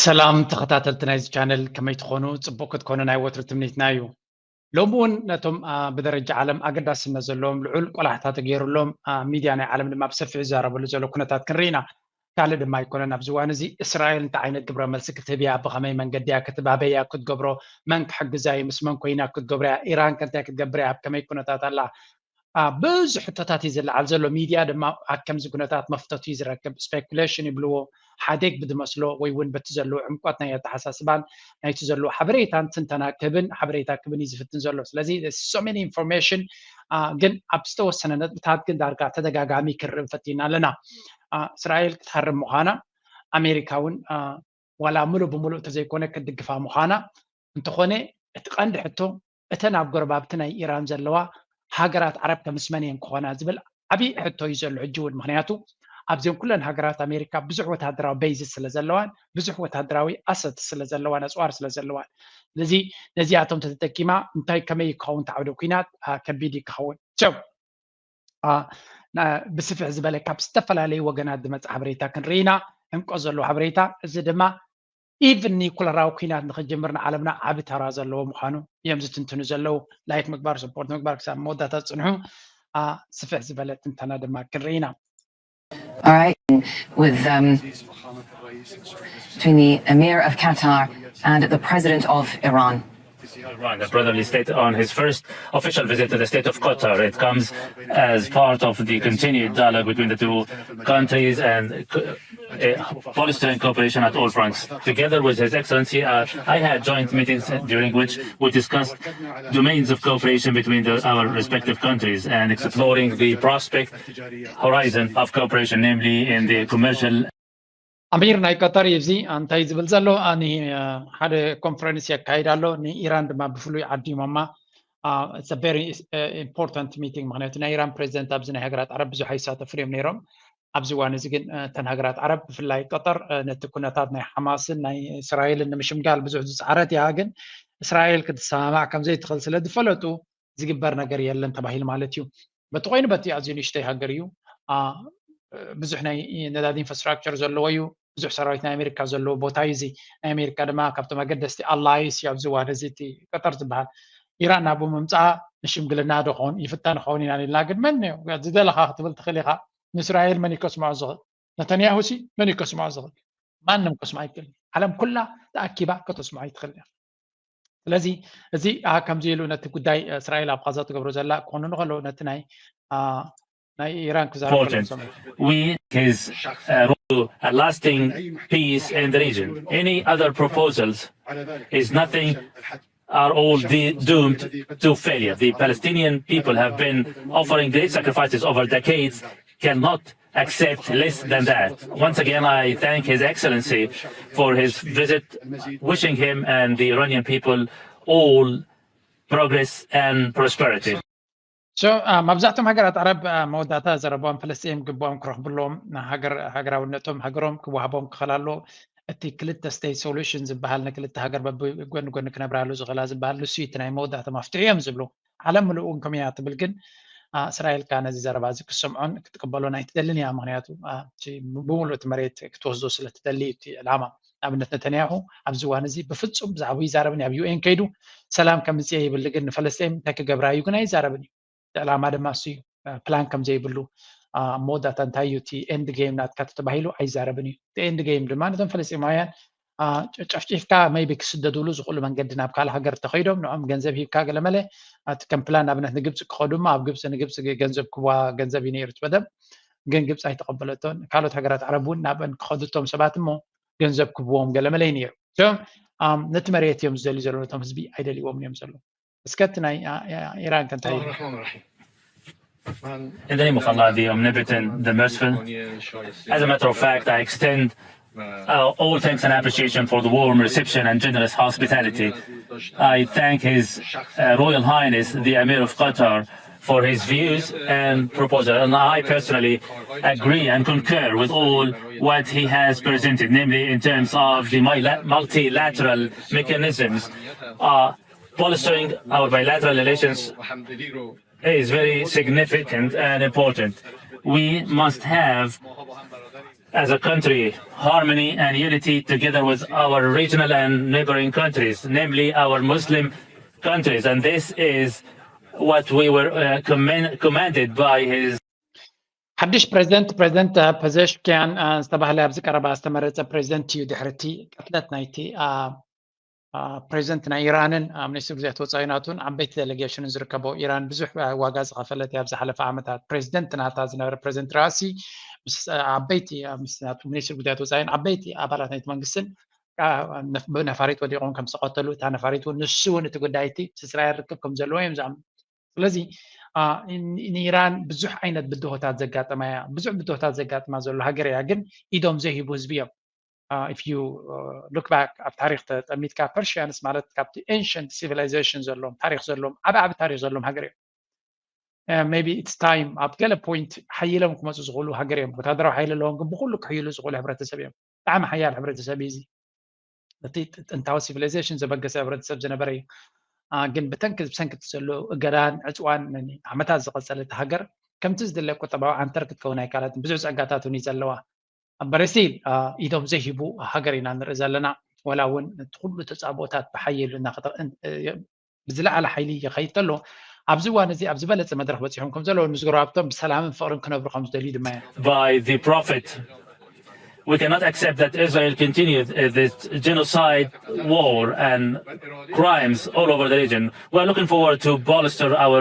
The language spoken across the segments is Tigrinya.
ሰላም ተኸታተልቲ ናይዚ ቻነል፣ ከመይ ትኾኑ? ጽቡቕ ክትኮኑ ናይ ወትሩ ትምኒትና እዩ። ሎሚ እውን ነቶም ብደረጃ ዓለም ኣገዳስነት ዘለዎም ልዑል ቆላሕታ ተገይሩሎም፣ ሚድያ ናይ ዓለም ድማ ብሰፊሑ ዝዛረበሉ ዘሎ ኩነታት ክንርኢ ኢና። ካልእ ድማ ኣይኮነን፣ ኣብዚ እዋን እዚ እስራኤል እንታይ ዓይነት ግብረ መልሲ ክትህብ እያ፣ ብኸመይ መንገዲ እያ ክትባበያ ክትገብሮ፣ መን ክሕግዛ እዩ፣ ምስ መን ኮይና ክትገብሮ እያ፣ ኢራን ከ እንታይ ክትገብር እያ፣ ኣብ ከመይ ኩነታት ኣላ፣ ብዙሕ ሕቶታት እዩ ዝለዓል ዘሎ። ሚድያ ድማ ኣብ ከምዚ ኩነታት መፍተቱ እዩ ዝረክብ። ስፔኩሌሽን ይብልዎ፣ ሓደግ ብዝመስሎ ወይ እውን በቲ ዘለዎ ዕምቆት ናይ ኣተሓሳስባን ናይቲ ዘለዎ ሓበሬታን ትንተና ክህብን ሓበሬታ ክህብን እዩ ዝፍትን ዘሎ። ስለዚ so many information፣ ግን ኣብ ዝተወሰነ ነጥብታት ግን ዳርጋ ተደጋጋሚ ክንርኢ ፈቲና ኣለና። እስራኤል ክትሃርም ምዃና፣ ኣሜሪካ እውን ዋላ ምሉእ ብምሉእ እንተዘይኮነ ክትድግፋ ምዃና፣ እንተኾነ እቲ ቀንዲ ሕቶ እተን ኣብ ጎረባብቲ ናይ ኢራን ዘለዋ ሃገራት ዓረብ ከምስ መን እየን ክኾና ዝብል ዓብዪ ሕቶ እዩ ዘሎ ሕጂ እውን። ምክንያቱ ኣብዚን ኩለን ሃገራት ኣሜሪካ ብዙሕ ወታደራዊ ቤይዝ ስለ ዘለዋን ብዙሕ ወታደራዊ ኣሰት ስለ ዘለዋን ኣፅዋር ስለ ዘለዋን፣ ስለዚ ነዚኣቶም ተተጠቂማ እንታይ ከመይ ክኸውን ተዓውደ ኩናት ከቢድ እዩ ክኸውን። ብስፍሕ ዝበለ ካብ ዝተፈላለዩ ወገናት ዝመፅእ ሓበሬታ ክንርኢ ኢና። ዕምቆ ዘለዎ ሓበሬታ፣ እዚ ድማ ኢቭን ኒኩለራዊ ኩናት ንክጅምር ንዓለምና ዓቢ ተራ ዘለዎ ምዃኑ እዮም ዝትንትኑ ዘለዉ። ላይክ ምግባር፣ ሰፖርት ምግባር፣ ክሳብ መወዳእታ ዝፅንሑ ስፍሕ ዝበለ ትንተና ድማ ክንርኢ ኢና። All right, with um, between the Emir of Qatar and the President of Iran. Iran, a brotherly state, on his first official visit to the state of Qatar. It comes as part of the continued dialogue between the two countries and uh, bolstering cooperation at all fronts. Together with His Excellency, uh, I had joint meetings during which we discussed domains of cooperation between the, our respective countries and exploring the prospect horizon of cooperation, namely in the commercial ኣሚር ናይ ቀጠር እዩ። እዚ እንታይ ዝብል ዘሎ፣ ሓደ ኮንፈረንስ የካይድ ኣሎ፣ ንኢራን ድማ ብፍሉይ ዓዲሞማ። It's a very important meeting፣ ምክንያቱ ናይ ኢራን ፕሬዚደንት ኣብዚ ናይ ሃገራት ዓረብ ብዙሕ ኣይሳተፉን እዮም ነይሮም። ኣብዚ እዋን እዚ ግን እተን ሃገራት ዓረብ ብፍላይ ቀጠር ነቲ ኩነታት ናይ ሓማስን ናይ እስራኤልን ንምሽምጋል ብዙሕ ዝፀዓረት እያ። ግን እስራኤል ክትሰማማዕ ከምዘይትኽእል ስለ ዝፈለጡ ዝግበር ነገር የለን ተባሂሉ ማለት እዩ። በቲ ኮይኑ በቲ ኣዝዩ ንእሽተይ ሃገር እዩ። ብዙሕ ናይ ነዳዲ ኢንፍራስትራክቸር ዘለዎ እዩ። ብዙሕ ሰራዊት ናይ ኣሜሪካ ዘለዎ ቦታ እዩ። እዚ ናይ ኣሜሪካ ድማ ካብቶም ኣገደስቲ ኣላይስ እዩ ኣብዚ እዋን እዚ እቲ ቀጠር ዝበሃል። ኢራን ናብኡ ምምፃኣ ንሽምግልና ዶ ኸውን ይፍተን ኸውን ኢና ኢልና፣ ግን መን እዩ ዝደለኻ ክትብል ትኽእል ኢኻ። ንእስራኤል መን እዩ ከስምዖ ዝኽእል? ነተንያሁ ሲ መን እዩ ከስምዖ ዝኽእል? ማንም ከስምዖ ኣይክእል። ዓለም ኩላ ተኣኪባ ከተስምዖ ኣይትኽእል እያ። ስለዚ እዚ ከምዚ ኢሉ ነቲ ጉዳይ እስራኤል ኣብ ቓዛ ትገብሮ ዘላ ክኾኑ ንኸሎ ነቲ ናይ ናይ ኢራን ክዛረብ important. We his uh, role to a lasting peace in the region. Any other proposals is nothing, are all de- doomed to failure. The Palestinian people have been offering great sacrifices over decades, cannot accept less than that. Once again, I thank His Excellency for his visit, wishing him and the Iranian people all progress and prosperity. So መብዛሕቶም ሃገራት ዓረብ መወዳእታ ዘረባኦም ፈለስጢን ግብኦም ክረኽቡ ኣለዎም። ሃገራውነቶም ሃገሮም ክወሃቦም ክኽእል ኣለዎ። እቲ ክልተ ስቴት ሶሉሽን ዝበሃል ንክልተ ሃገር በብጎኒ ጎኒ ክነብራሉ ዝኽእላ ዝበሃል ንሱ እቲ ናይ መወዳእታ መፍትሒ እዮም ዝብሉ። ዓለም ምሉእ እውን ከምኡ እያ ትብል፣ ግን እስራኤል ከኣ ነዚ ዘረባ እዚ ክትሰምዖን ክትቅበሎን ኣይትደልን እያ። ምክንያቱ ብምሉእ እቲ መሬት ክትወስዶ ስለ ትደሊ እዩ እቲ ዕላማ። ንኣብነት ነተንያሁ ኣብዚ እዋን እዚ ብፍጹም ብዛዕባ ይዛረብን ኣብ ዩኤን ከይዱ ሰላም ከምፅእ ይብል፣ ግን ንፈለስጢን እንታይ ክገብራ እዩ ግን ኣይዛረብን እዩ። እቲ ዕላማ ድማ እሱ እዩ። ፕላን ከም ዘይብሉ ኣብ መወዳእታ እንታይ እዩ እቲ ኤንድ ጌም ናትካ ተተባሂሉ ኣይዛረብን እዩ። እቲ ኤንድ ጌም ድማ ነቶም ፈለስጢማውያን ጨፍጪፍካ maybe ክስደድሉ ዝኽእሉ መንገዲ ናብ ካልእ ሃገር ተኸይዶም ንኦም ገንዘብ ሂብካ ገለመለ እቲ ከም ፕላን ንኣብነት ንግብፂ ክኸዱ እሞ ኣብ ግብፂ ንግብፂ ገንዘብ ክዋ ገንዘብ እዩ ነይሩ እቲ መደብ። ግን ግብፂ ኣይተቐበለቶን። ካልኦት ሃገራት ዓረብ እውን ናብአን ክኸዱ እቶም ሰባት እሞ ገንዘብ ክብዎም ገለመለ እዩ ነይሩ። ነቲ መሬት እዮም ዝደልዩ ዘለዉ፣ ነቶም ህዝቢ ኣይደልይዎም እዮም ዘለዉ። እስከ እቲ ናይ ኢራን ከ እንታይ እዩ? In the name of Allah, the Omnipotent, the Merciful. As a matter of fact, I extend uh, all thanks and appreciation for the warm reception and generous hospitality. I thank His uh, Royal Highness, the Emir of Qatar, for his views and proposal. And I personally agree and concur with all what he has presented, namely in terms of the multilateral mechanisms. Uh, bolstering our bilateral relations is very significant and important. We must have as a country, harmony and unity together with our regional and neighboring countries, namely our Muslim countries. And this is what we were uh, command- commanded by his ሓድሽ ፕሬዚደንት ፕሬዚደንት ፐዘሽኪያን ዝተባህለ ኣብዚ ቀረባ ዝተመረፀ ፕሬዚደንት እዩ። ድሕርቲ ቅትለት ናይቲ ፕሬዚደንት ናይ ኢራንን ሚኒስትር ጉዳያት ወፃኢ ናቱን ዓበይቲ ዴሌጌሽንን ዝርከቦ፣ ኢራን ብዙሕ ዋጋ ዝኸፈለት ኣብ ዝሓለፈ ዓመታት። ፕሬዚደንት ናታ ዝነበረ ፕሬዚደንት ራእሲ ምስ ዓበይቲ ሚኒስትር ጉዳያት ወፃኢን ዓበይቲ ኣባላት ናይቲ መንግስትን ብነፋሪት ወዲቖም ከም ዝተቐተሉ፣ እታ ነፋሪት እውን ንሱ እውን እቲ ጉዳይ እቲ ምስ እስራኤል ርክብ ከም ዘለዎ እዮም ዝኣምኑ። ስለዚ ንኢራን ብዙሕ ዓይነት ብድሆታት ዘጋጠማ እያ። ብዙሕ ብድሆታት ዘጋጥማ ዘሎ ሃገር እያ፣ ግን ኢዶም ዘይህቡ ህዝቢ እዮም። If you look back ኣብ ታሪክ ተጠሚትካ Persians ማለት ካብቲ ancient civilization ዘለዎም ታሪክ ዘለዎም ዓቢ ዓቢ ታሪክ ዘለዎም ሃገር እዮም። Maybe it's time ኣብ ገለ point ሓይሎም ክመፁ ዝኽእሉ ሃገር እዮም። ወታደራዊ ሓይሊ ኣለዎም፣ ግን ብኩሉ ክሕይሉ ዝኽእሉ ሕብረተሰብ እዮም። ብጣዕሚ ሓያል ሕብረተሰብ እዩ እዚ። እቲ ጥንታዊ civilization ዘበገሰ ሕብረተሰብ ዝነበረ እዩ። ግን ብተንኪ ብሰንኪ ዘሎ እገዳን ዕፅዋን ዓመታት ዝቐፀለት ሃገር ከምቲ ዝድለ ቁጠባዊ ዓንተር ክትከውን ኣይካለትን። ብዙሕ ፀጋታት እውን እዩ ዘለዋ። ኣብ በረሲል ኢዶም ዘይሂቡ ሃገር ኢና ንርኢ ዘለና። ወላ እውን እቲ ኩሉ ተፃብኦታት ብሓይሉ ብዝለዓለ ሓይሊ ይኸይድ ተሎ ኣብዚ እዋን እዚ ኣብ ዝበለፀ መድረክ በፂሖም ከም ዘለዉ ንዝጎረባብቶም ብሰላምን ፍቅርን ክነብሩ ከም ዝደልዩ ድማ እዮም። By the Prophet. We cannot accept that Israel continued uh, this genocide war and crimes all over the region. We are looking forward to bolster our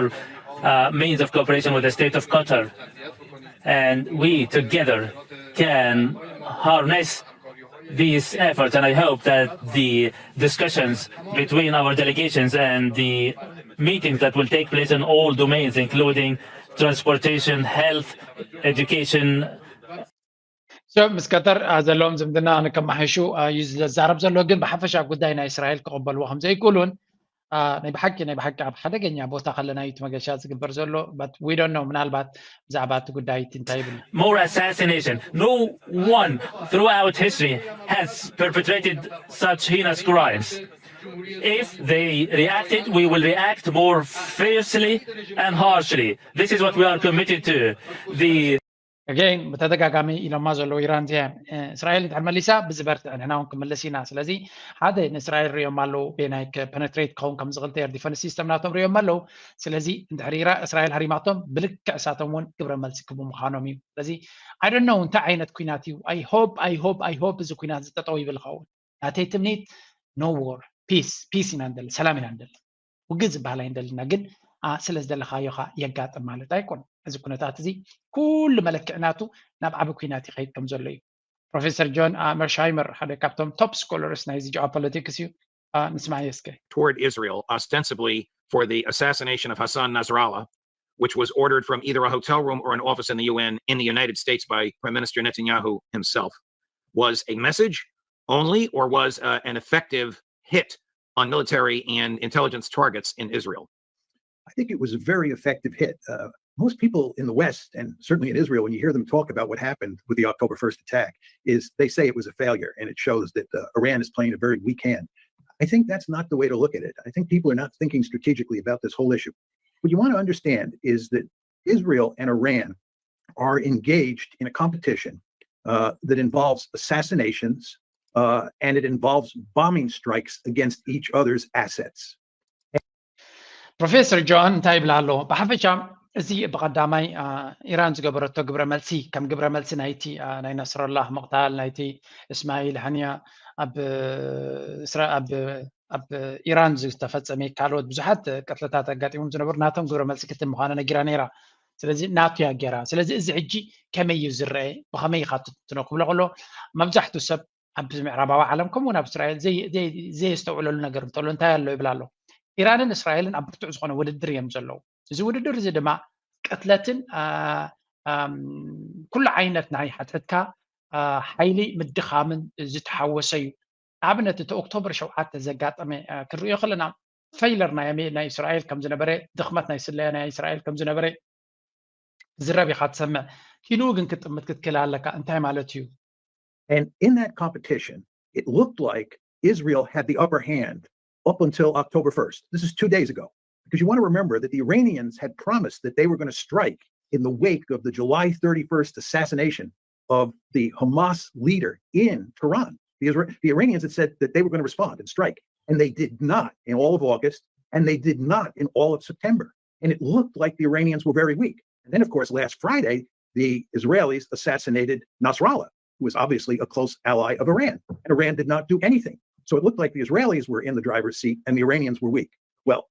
uh, means of cooperation with the state of Qatar. And we together can harness these efforts. And I hope that the discussions between our delegations and the meetings that will take place in all domains, including transportation, health, education, ምስ ቀጠር ዘለዎም ዝምድና ንከመሓይሹ እዩ ዘዛረብ ዘሎ። ግን ብሓፈሻ ጉዳይ ናይ እስራኤል ክቕበልዎ ከም ዘይክእሉን ናይ ብሓቂ ናይ ብሓቂ ኣብ ሓደገኛ ቦታ ከለና እዩ እቲ መገሻ ዝግበር ዘሎ። But we don't know፣ ምናልባት ብዛዕባ እቲ ጉዳይ እቲ እንታይ ይብል። More assassination. No one throughout history has perpetrated such heinous crimes. If they reacted, we will react more fiercely and harshly. This is what we are committed to. The Again፣ ብተደጋጋሚ ኢሎማ ዘለዉ ኢራን እዚኣ እስራኤል እንድሕር መሊሳ ብዝበርትዕ ንሕና እውን ክምልስ ኢና። ስለዚ ሓደ ንእስራኤል ሪኦም ኣለዉ ቤናይ ክ penetrate ክኸውን ከም ዝኽእል air defense system ናቶም ሪኦም ኣለዉ። ስለዚ እንድሕር ኢራ እስራኤል ሃሪማቶም ብልክዕ እሳቶም እውን ግብረ መልሲ ክቡ ምዃኖም እዩ። ስለዚ I don't know እንታይ ዓይነት ኩናት እዩ። I hope I hope I hope እዚ ኩናት ዝጠጠው ይብል ኸውን። ናተይ ትምኒት no war peace peace ኢና ንደሊ፣ ሰላም ኢና ንደሊ። ውግእ ዝበሃል ኣይንደልና፣ ግን ስለ ዝደለኻዮ ኻ የጋጥም ማለት ኣይኮን። እዚ ኩነታት እዚ ኩሉ መለክዕ ናቱ ናብ ዓቢ ኩናት ይኸይድ ከም ዘሎ እዩ። ፕሮፌሰር ጆን መርሻይመር ሓደ ካብቶም top scholars ናይዚ geopolitics እዩ። ንስማዕ እስከ። Toward Israel, ostensibly for the assassination of Hassan Nasrallah, which was ordered from either a hotel room or an office in the U N in the United States by Prime Minister Netanyahu himself, was a message only, or was uh, an effective hit on military and intelligence targets in Israel? I think it was a very effective hit. Uh, most people in the West, and certainly in Israel, when you hear them talk about what happened with the October first attack, is they say it was a failure and it shows that uh, Iran is playing a very weak hand. I think that's not the way to look at it. I think people are not thinking strategically about this whole issue. What you want to understand is that Israel and Iran are engaged in a competition uh, that involves assassinations uh, and it involves bombing strikes against each other's assets. ፕሮፌሰር ጆን እንታይ ይብል ኣሎ? ብሓፈሻ እዚ ብቐዳማይ ኢራን ዝገበረቶ ግብረ መልሲ ከም ግብረ መልሲ ናይቲ ናይ ነስረላህ ምቕታል፣ ናይቲ እስማኢል ሀኒያ ኣብ ኣብ ኢራን ዝተፈጸመ ካልኦት ብዙሓት ቅትለታት ኣጋጢሞም ዝነበሩ ናቶም ግብረ መልሲ ክትል ምዃና ነጊራ ነይራ። ስለዚ ናቱ እያ ገይራ። ስለዚ እዚ ሕጂ ከመይ እዩ ዝረአ፣ ብኸመይ ኢኻ ትትንትኖ ክብሎ ከሎ መብዛሕትኡ ሰብ ኣብ ምዕራባዊ ዓለም ከምኡውን ኣብ እስራኤል ዘየስተውዕለሉ ነገር እንተሎ እንታይ ኣሎ ይብል ኣሎ። ኢራንን እስራኤልን ኣብ ብርቱዕ ዝኾነ ውድድር እዮም ዘለዉ። እዚ ውድድር እዚ ድማ ቅትለትን ኩሉ ዓይነት ናይ ሓትሕትካ ሓይሊ ምድኻምን ዝተሓወሰ እዩ። ንኣብነት እቲ ኦክቶበር ሸውዓተ ዘጋጠመ ክንሪኦ ከለና ፌይለር ናይ እስራኤል ከም ዝነበረ፣ ድኽመት ናይ ስለያ ናይ እስራኤል ከም ዝነበረ ዝረብ ኢኻ ትሰምዕ። ኪንኡ ግን ክትጥምት ክትክእል ኣለካ። እንታይ ማለት እዩ? And in that competition, it looked like Israel had the upper hand up until October first. This is two days ago. Because you want to remember that the Iranians had promised that they were going to strike in the wake of the July thirty-first assassination of the Hamas leader in Tehran. The, Isra- the Iranians had said that they were going to respond and strike, and they did not in all of August, and they did not in all of September. And it looked like the Iranians were very weak. And then, of course, last Friday, the Israelis assassinated Nasrallah, who is obviously a close ally of Iran. And Iran did not do anything. So it looked like the Israelis were in the driver's seat and the Iranians were weak. Well,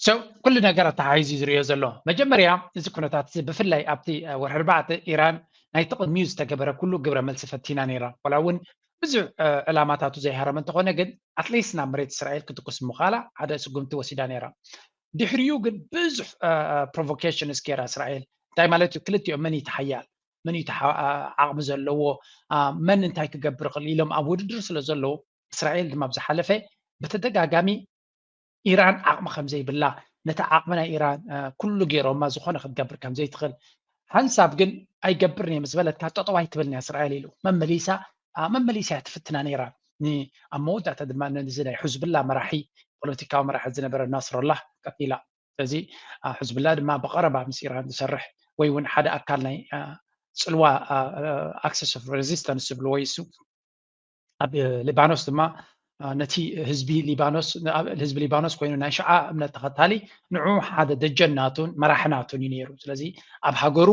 so ኩሉ ነገር ኣተሓሒዙ እዩ ዝሪኦ ዘሎ። መጀመርያ እዚ ኩነታት እዚ ብፍላይ ኣብቲ ወርሒ ኣርባዕተ ኢራን ናይቲ ቅድሚኡ ዝተገበረ ኩሉ ግብረ መልሲ ፈቲና ነይራ። ዋላ እውን ብዙሕ ዕላማታቱ ዘይሃረመ እንተኾነ ግን ኣትሊስት ናብ መሬት እስራኤል ክትኩስ ምዃላ ሓደ ስጉምቲ ወሲዳ ነይራ። ድሕሪኡ ግን ብዙሕ ፕሮቮኬሽንስ ገይራ እስራኤል። እንታይ ማለት እዩ? ክልቲኦም መን እዩ ተሓያል፣ መን እዩ ዓቕሚ ዘለዎ፣ መን እንታይ ክገብር ይኽእል ኢሎም ኣብ ውድድር ስለ ዘለዉ እስራኤል ድማ ኣብ ዝሓለፈ ብተደጋጋሚ ኢራን ዓቕሚ ከም ዘይብላ፣ ነቲ ዓቕሚ ናይ ኢራን ኩሉ ገይሮማ ዝኾነ ክትገብር ከም ዘይትኽእል፣ ሓንሳብ ግን ኣይገብርን እየ ምስ በለትካ ጠጠው ኣይትብልን እያ እስራኤል ኢሉ መመሊሳ መመሊሳ እያ ትፍትና ነይራ። ኣብ መወዳእታ ድማ ነዚ ናይ ሕዝብላ መራሒ ፖለቲካዊ መራሒ ዝነበረ ናስረላህ ቀቲላ። ስለዚ ሕዝብላ ድማ ብቐረባ ምስ ኢራን ዝሰርሕ ወይ እውን ሓደ ኣካል ናይ ፅልዋ ኣክሰስ ኦፍ ሬዚስተንስ ዝብልዎ ይሱ ኣብ ሊባኖስ ድማ ነቲ ህዝቢ ሊባኖስ ህዝቢ ሊባኖስ ኮይኑ ናይ ሽዓ እምነት ተኸታሊ ንዑ ሓደ ደጀን ናቱን መራሕ ናቱን እዩ ነይሩ። ስለዚ ኣብ ሃገሩ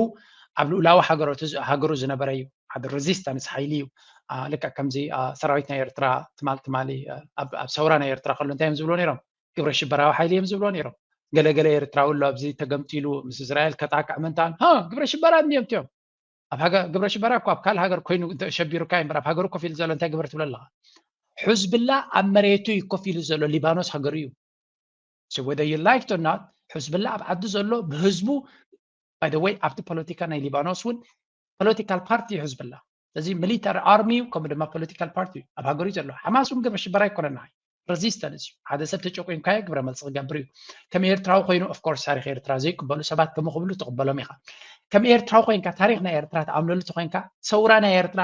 ኣብ ልኡላዊ ሃገሮት ሃገሩ ዝነበረ እዩ። ሓደ ሬዚስታንስ ሓይሊ እዩ። ልክዕ ከምዚ ሰራዊት ናይ ኤርትራ ትማል ትማሊ ኣብ ሰውራ ናይ ኤርትራ ከሎ እንታይ እዮም ዝብሎ ነይሮም? ግብረ ሽበራዊ ሓይሊ እዮም ዝብሎ ነይሮም። ገለገለ ኤርትራዊ ኣሎ ኣብዚ ተገምጢሉ ምስ እስራኤል ከጣቅዕ ምንታን ግብረ ሽበራ እዮም እዮም ኣብ ግብረ ሽበራ እኮ ኣብ ካልእ ሃገር ኮይኑ ሸቢሩካ እምበር ኣብ ሃገሩ ኮፍ ኢሉ ዘሎ እንታይ ግበር ትብሎ ኣለኻ? ሕዝብላ ኣብ መሬቱ እዩ ኮፍ ኢሉ ዘሎ። ሊባኖስ ሃገሩ እዩ። So whether you like it or not ሕዝብላ ኣብ ዓዲ ዘሎ ብህዝቡ by the way ኣብቲ ፖለቲካ ናይ ሊባኖስ እውን ፖለቲካል ፓርቲ እዩ ሕዝብላ። ስለዚ ሚሊታሪ ኣርሚ እዩ ከምኡ ድማ ፖለቲካል ፓርቲ እዩ ኣብ ሃገሩ እዩ ዘሎ። ሓማስ እውን ግብረ ሽበራ ኣይኮነን። ንዓይ ሬዚስተንስ እዩ። ሓደ ሰብ ተጨቁንካዮ ግብረ መልሲ ክገብር እዩ። ከም ኤርትራዊ ኮይኑ ኦፍኮርስ ታሪክ ኤርትራ ዘይቅበሉ ሰባት ከምኡ ክብሉ ትቕበሎም ኢኻ። ከም ኤርትራዊ ኮይንካ ታሪክ ናይ ኤርትራ ትኣምነሉ ተኮይንካ ሰውራ ናይ ኤርትራ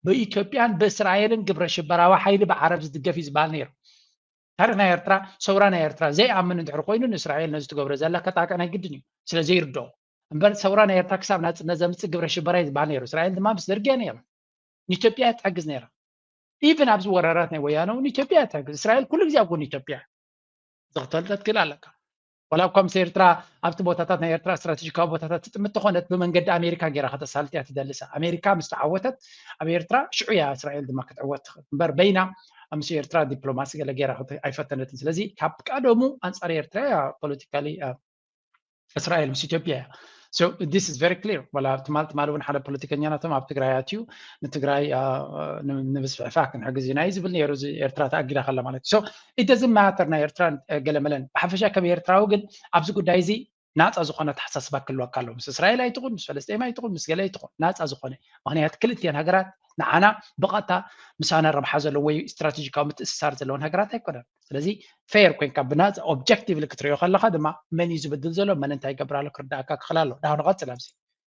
ብኢትዮጵያን ብእስራኤልን ግብረ ሽበራዊ ሓይሊ ብዓረብ ዝድገፍ እዩ ዝበሃል ነይሩ። ታሪክ ናይ ኤርትራ ሰውራ ናይ ኤርትራ ዘይኣምን እንድሕር ኮይኑ ንእስራኤል ነዚ ትገብሮ ዘላ ከጣቅዕ ናይ ግድን እዩ ስለ ዘይርድኦ እምበር ሰውራ ናይ ኤርትራ ክሳብ ናፅነት ዘምፅእ ግብረ ሽበራ እዩ ዝበሃል ነይሩ። እስራኤል ድማ ምስ ደርጊ እያ ነይራ ንኢትዮጵያ እያ ትሕግዝ ነይራ። ኢቨን ኣብዚ ወራራት ናይ ወያነ እውን ኢትዮጵያ እያ ትሕግዝ። እስራኤል ኩሉ ግዜ ኣብ ጎኒ ኢትዮጵያ ዝኽተል ክትክእል ኣለካ። ዋላ እኳ ምስ ኤርትራ ኣብቲ ቦታታት ናይ ኤርትራ ስትራቴጂካዊ ቦታታት ትጥምት ተኾነት ብመንገዲ ኣሜሪካ ገይራ ከተሳልጥ እያ ትደልሳ። ኣሜሪካ ምስ ተዓወተት ኣብ ኤርትራ ሽዑ እያ እስራኤል ድማ ክትዕወት ትኽእል እምበር በይና ምስ ኤርትራ ዲፕሎማሲ ገለ ገይራ ኣይፈተነትን። ስለዚ ካብ ቀደሙ ኣንፃር ኤርትራ እያ ፖለቲካሊ እስራኤል ምስ ኢትዮጵያ እያ። So this is very clear። ዋላ ትማል ትማል እውን ሓደ ፖለቲከኛ ናቶም ኣብ ትግራይ ኣትዩ ንትግራይ ንምስፍሕፋ ክንሕግዝ ኢና እዩ ዝብል ነይሩ። እዚ ኤርትራ ተኣጊዳ ከላ ማለት እዩ። So it doesn't matter ናይ ኤርትራ ገለመለን ብሓፈሻ ከም ኤርትራዊ ግን ኣብዚ ጉዳይ እዚ ናፃ ዝኾነ ተሓሳስባ ክህልወካ ኣለዎ። ምስ እስራኤል ኣይትኹን ምስ ፈለስጤም ኣይትኹን ምስ ገለ ኣይትኹን ናፃ ዝኾነ ምክንያት ክልቲአን ሃገራት ንዓና ብቐጥታ ምሳና ረብሓ ዘለዎ ወይ ስትራቴጂካዊ ምትእስሳር ዘለዎን ሃገራት ኣይኮነን። ስለዚ ፌር ኮይንካ ብናፃ ኦብጀክቲቭሊ ክትሪኦ ከለካ ድማ መን እዩ ዝብድል ዘሎ መን እንታይ ይገብር ኣሎ ክርዳእካ ክኽእል ኣሎ። ዳሁ ንቐፅል ኣብዚ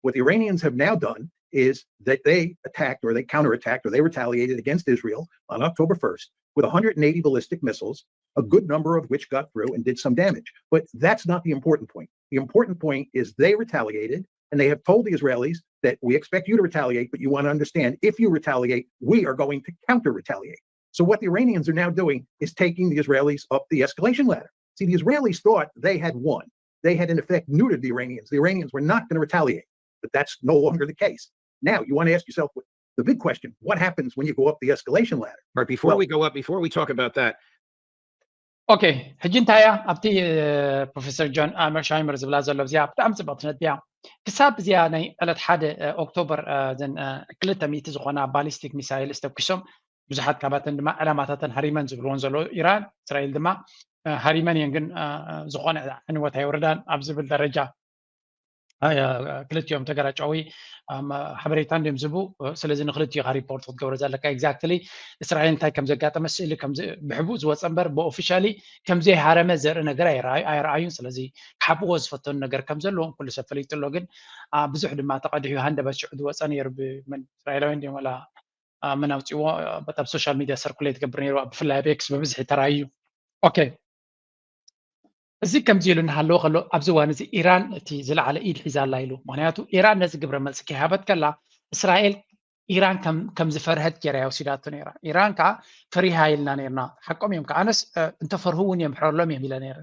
What the Iranians have now done is that they attacked or they counterattacked or they retaliated against Israel on October first with one hundred eighty ballistic missiles, a good number of which got through and did some damage. But that's not the important point. The important point is they retaliated and they have told the Israelis that we expect you to retaliate, but you want to understand if you retaliate, we are going to counter retaliate. So what the Iranians are now doing is taking the Israelis up the escalation ladder. See, the Israelis thought they had won. They had, in effect, neutered the Iranians. The Iranians were not going to retaliate, but that's no longer the case. Now, you want to ask yourself the big question, what happens when you go up the escalation ladder? Right, before well, we go up, before we talk about that, ኦኬ ሕጂ እንታይ እያ ኣብቲ ፕሮፌሰር ጆን ሻይመር ዝብላ ዘሎ እዚኣ ብጣዕሚ ፅብቕቲ ነጥቢ እያ። ክሳብ እዚኣ ናይ ዕለት ሓደ ኦክቶበር ክልተ ሚእቲ ዝኾና ባሊስቲክ ሚሳይል ዝተኩሶም ብዙሓት ካባተን ድማ ዕላማታተን ሃሪመን ዝብልዎን ዘሎ ኢራን እስራኤል ድማ ሃሪመን እየን ግን ዝኾነ ዕንወት ኣይወረዳን ኣብ ዝብል ደረጃ ክልቲኦም ተገራጫዊ ሓበሬታ እንዲም ዝቡ። ስለዚ ንክልቲኻ ሪፖርት ክትገብሮ ዘለካ ኤግዛክትሊ እስራኤል እንታይ ከም ዘጋጠመ ስእሊ ብሕቡእ ዝወፀ እምበር ብኦፊሻሊ ከምዘይሃረመ ዘርኢ ነገር ኣይረኣዩን። ስለዚ ክሓብዎ ዝፈተኑ ነገር ከም ዘለዎም ኩሉ ሰብ ፈሊጡ ኣሎ። ግን ብዙሕ ድማ ተቐዲሑ ሃንደበት ሽዑ ዝወፀ ነይሩ ብመን እስራኤላውያን ድዮም ወላ መን ኣውፅዎ በጣም ሶሻል ሚዲያ ሰርኩሌት ገብር ነይሩ ብፍላይ ኣብ ኤክስ ብብዝሒ ተራእዩ። ኦኬ እዚ ከምዚ ኢሉ እናሃለወ ከሎ ኣብዚ እዋን እዚ ኢራን እቲ ዝለዓለ ኢድ ሒዛ ኣላ ኢሉ። ምክንያቱ ኢራን ነዚ ግብረ መልሲ ከይሃበት ከላ እስራኤል ኢራን ከም ዝፈርሀት ገይራ እያ ወሲዳቶ ነይራ። ኢራን ከዓ ፈሪሃ ኢልና ነርና። ሓቆም እዮም ከዓ፣ ኣነስ እንተፈርሁ እውን የምሕረሎም እዮም ኢለ ነይረ።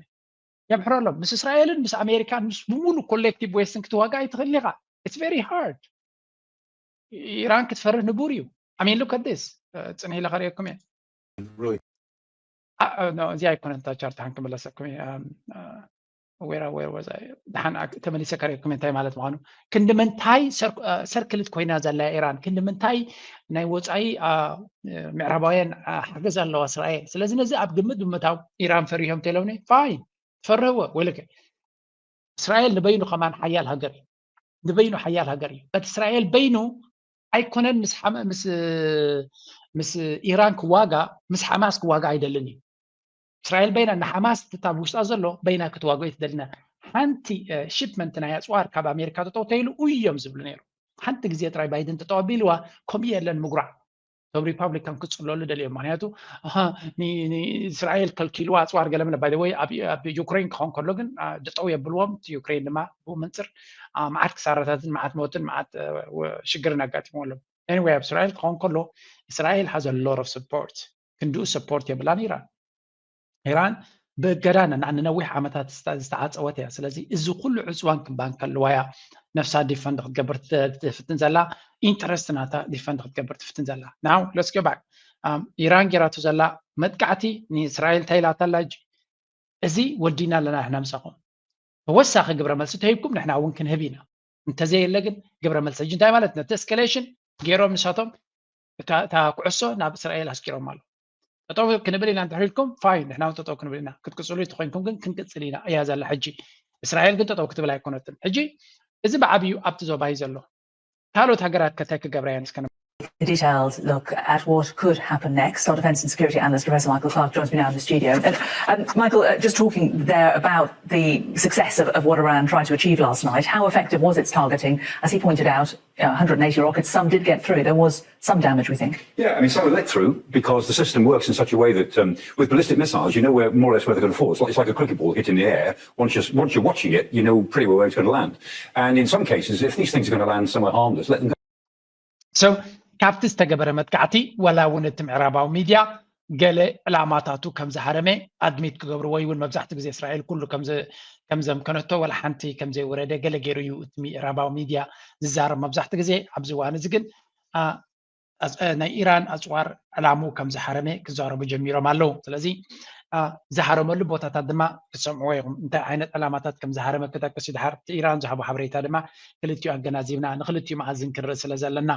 የምሕረሎም ምስ እስራኤልን ምስ ኣሜሪካን ምስ ብምሉ ኮሌክቲቭ ዌስትን ክትዋጋ ኣይትኽእልን ኢኻ። It's very hard። ኢራን ክትፈርህ ንቡር እዩ። I mean, look at this. ጽንሕ ኢለ ከርእየኩም እየ። እዚኣ ኣይኮነን እታ ቻርት ሓን ክምለሰኩም እየ። ወራ ወር ወዛ ደሓን ተመሊሰ ከርእየኩም እንታይ ማለት ምዃኑ። ክንዲ ምንታይ ሰርክልት ኮይና ዘላ ኢራን፣ ክንዲ ምንታይ ናይ ወፃኢ ምዕራባውያን ሓገዝ ኣለዋ እስራኤል። ስለዚ ነዚ ኣብ ግምት ብምታው ኢራን ፈሪሆም ተለውኒ ፋይን ፈርህዎ ወይልከ እስራኤል ንበይኑ ከማን ሓያል ሃገር እዩ። ንበይኑ ሓያል ሃገር እዩ። በት እስራኤል በይኑ ኣይኮነን ምስ ምስ ምስ ኢራን ክዋጋ፣ ምስ ሓማስ ክዋጋ ኣይደልን እዩ። እስራኤል በይና ንሓማስ ትታብ ውሽጣ ዘሎ በይና ክትዋጎ ኣይትደልና። ሓንቲ ሽፕመንት ናይ ኣፅዋር ካብ ኣሜሪካ ተጠው ተይሉ እዮም ዝብሉ ነይሩ። ሓንቲ ግዜ ጥራይ ባይደን ተጠው ኣቢልዋ፣ ከምኡ የለን ምጉራዕ። እቶም ሪፓብሊካን ክፅለሉ ደልዮም። ምክንያቱ ንእስራኤል ከልኪልዋ ኣፅዋር ገለመለ። ባይ ወይ ኣብ ዩክሬን ክኸውን ከሎ ግን ደጠው የብልዎም። ዩክሬን ድማ ብኡ መንፅር መዓት ክሳራታትን መዓት ሞትን መዓት ሽግርን ኣጋጢሞ ኣሎ። Anyway፣ ኣብ እስራኤል ክኸውን ከሎ እስራኤል has a lot of support። ክንድኡ ሰፖርት የብላን ኢራን። ኢራን ብእገዳ ንነዊሕ ዓመታት ዝተዓፀወት እያ። ስለዚ እዚ ኩሉ ዕፅዋን ክባን ከልዋ እያ ነፍሳ ዲፈንድ ክትገብር ትፍትን ዘላ፣ ኢንተረስት ናታ ዲፈንድ ክትገብር ትፍትን ዘላ። Now let's go back። ኢራን ጌራቶ ዘላ መጥቃዕቲ ንእስራኤል እንታይ ኢላታ ኣላ? ሕጂ እዚ ወዲና ኣለና ንሕና ምሳኹም። ተወሳኺ ግብረ መልሲ ተሂብኩም ንሕና እውን ክንህብ ኢና። እንተዘየለ ግን ግብረ መልሲ ሕጂ እንታይ ማለት ነቲ ኤስካሌሽን ገይሮም ንሳቶም እታ ኩዕሶ ናብ እስራኤል ኣስኪሮም ኣሎ። ጠጠው ክንብል ኢና እንድሕር ኢልኩም ፋይን፣ ንሕና እውን ጠጠው ክንብል ኢና። ክትቅፅሉ ተኮይንኩም ግን ክንቅፅል ኢና እያ ዘላ። ሕጂ እስራኤል ግን ጠጠው ክትብል ኣይኮነትን። ሕጂ እዚ ብዓብዩ ኣብቲ ዞባ እዩ ዘሎ። ካልኦት ሃገራት ከታይ ክገብራ እየን እስከ detailed look at what could happen next. Our defence and security analyst Professor Michael Clarke joins me now in the studio. And, um, Michael, uh, just talking there about the success of, of what Iran tried to achieve last night. How effective was its targeting? As he pointed out, uh, one hundred eighty rockets, some did get through. There was some damage, we think. Yeah, I mean, some of it through because the system works in such a way that um, with ballistic missiles, you know where more or less where they're going to fall. It's like, it's like a cricket ball hitting the air. Once you're, once you're watching it, you know pretty well where it's going to land. And in some cases, if these things are going to land somewhere harmless, let them go. So ካብቲ ዝተገበረ መጥቃዕቲ ዋላ እውን እቲ ምዕራባዊ ሚድያ ገለ ዕላማታቱ ከም ዝሃረመ ኣድሚት ክገብርዎ ወይ እውን መብዛሕትኡ ግዜ እስራኤል ኩሉ ከም ዘምከነቶ ዋላ ሓንቲ ከም ዘይወረደ ገለ ገይሩ እዩ እቲ ምዕራባዊ ሚድያ ዝዛረብ መብዛሕትኡ ግዜ። ኣብዚ እዋን እዚ ግን ናይ ኢራን ኣፅዋር ዕላምኡ ከም ዝሃረመ ክዛረቡ ጀሚሮም ኣለዉ። ስለዚ ዝሃረመሉ ቦታታት ድማ ክትሰምዕዎ ኢኹም። እንታይ ዓይነት ዕላማታት ከም ዝሃረመ ክጠቅስ እዩ። ድሓር እቲ ኢራን ዝሃቦ ሓበሬታ ድማ ክልቲኡ ኣገናዚብና ንክልቲኡ መኣዝን ክንርኢ ስለ ዘለና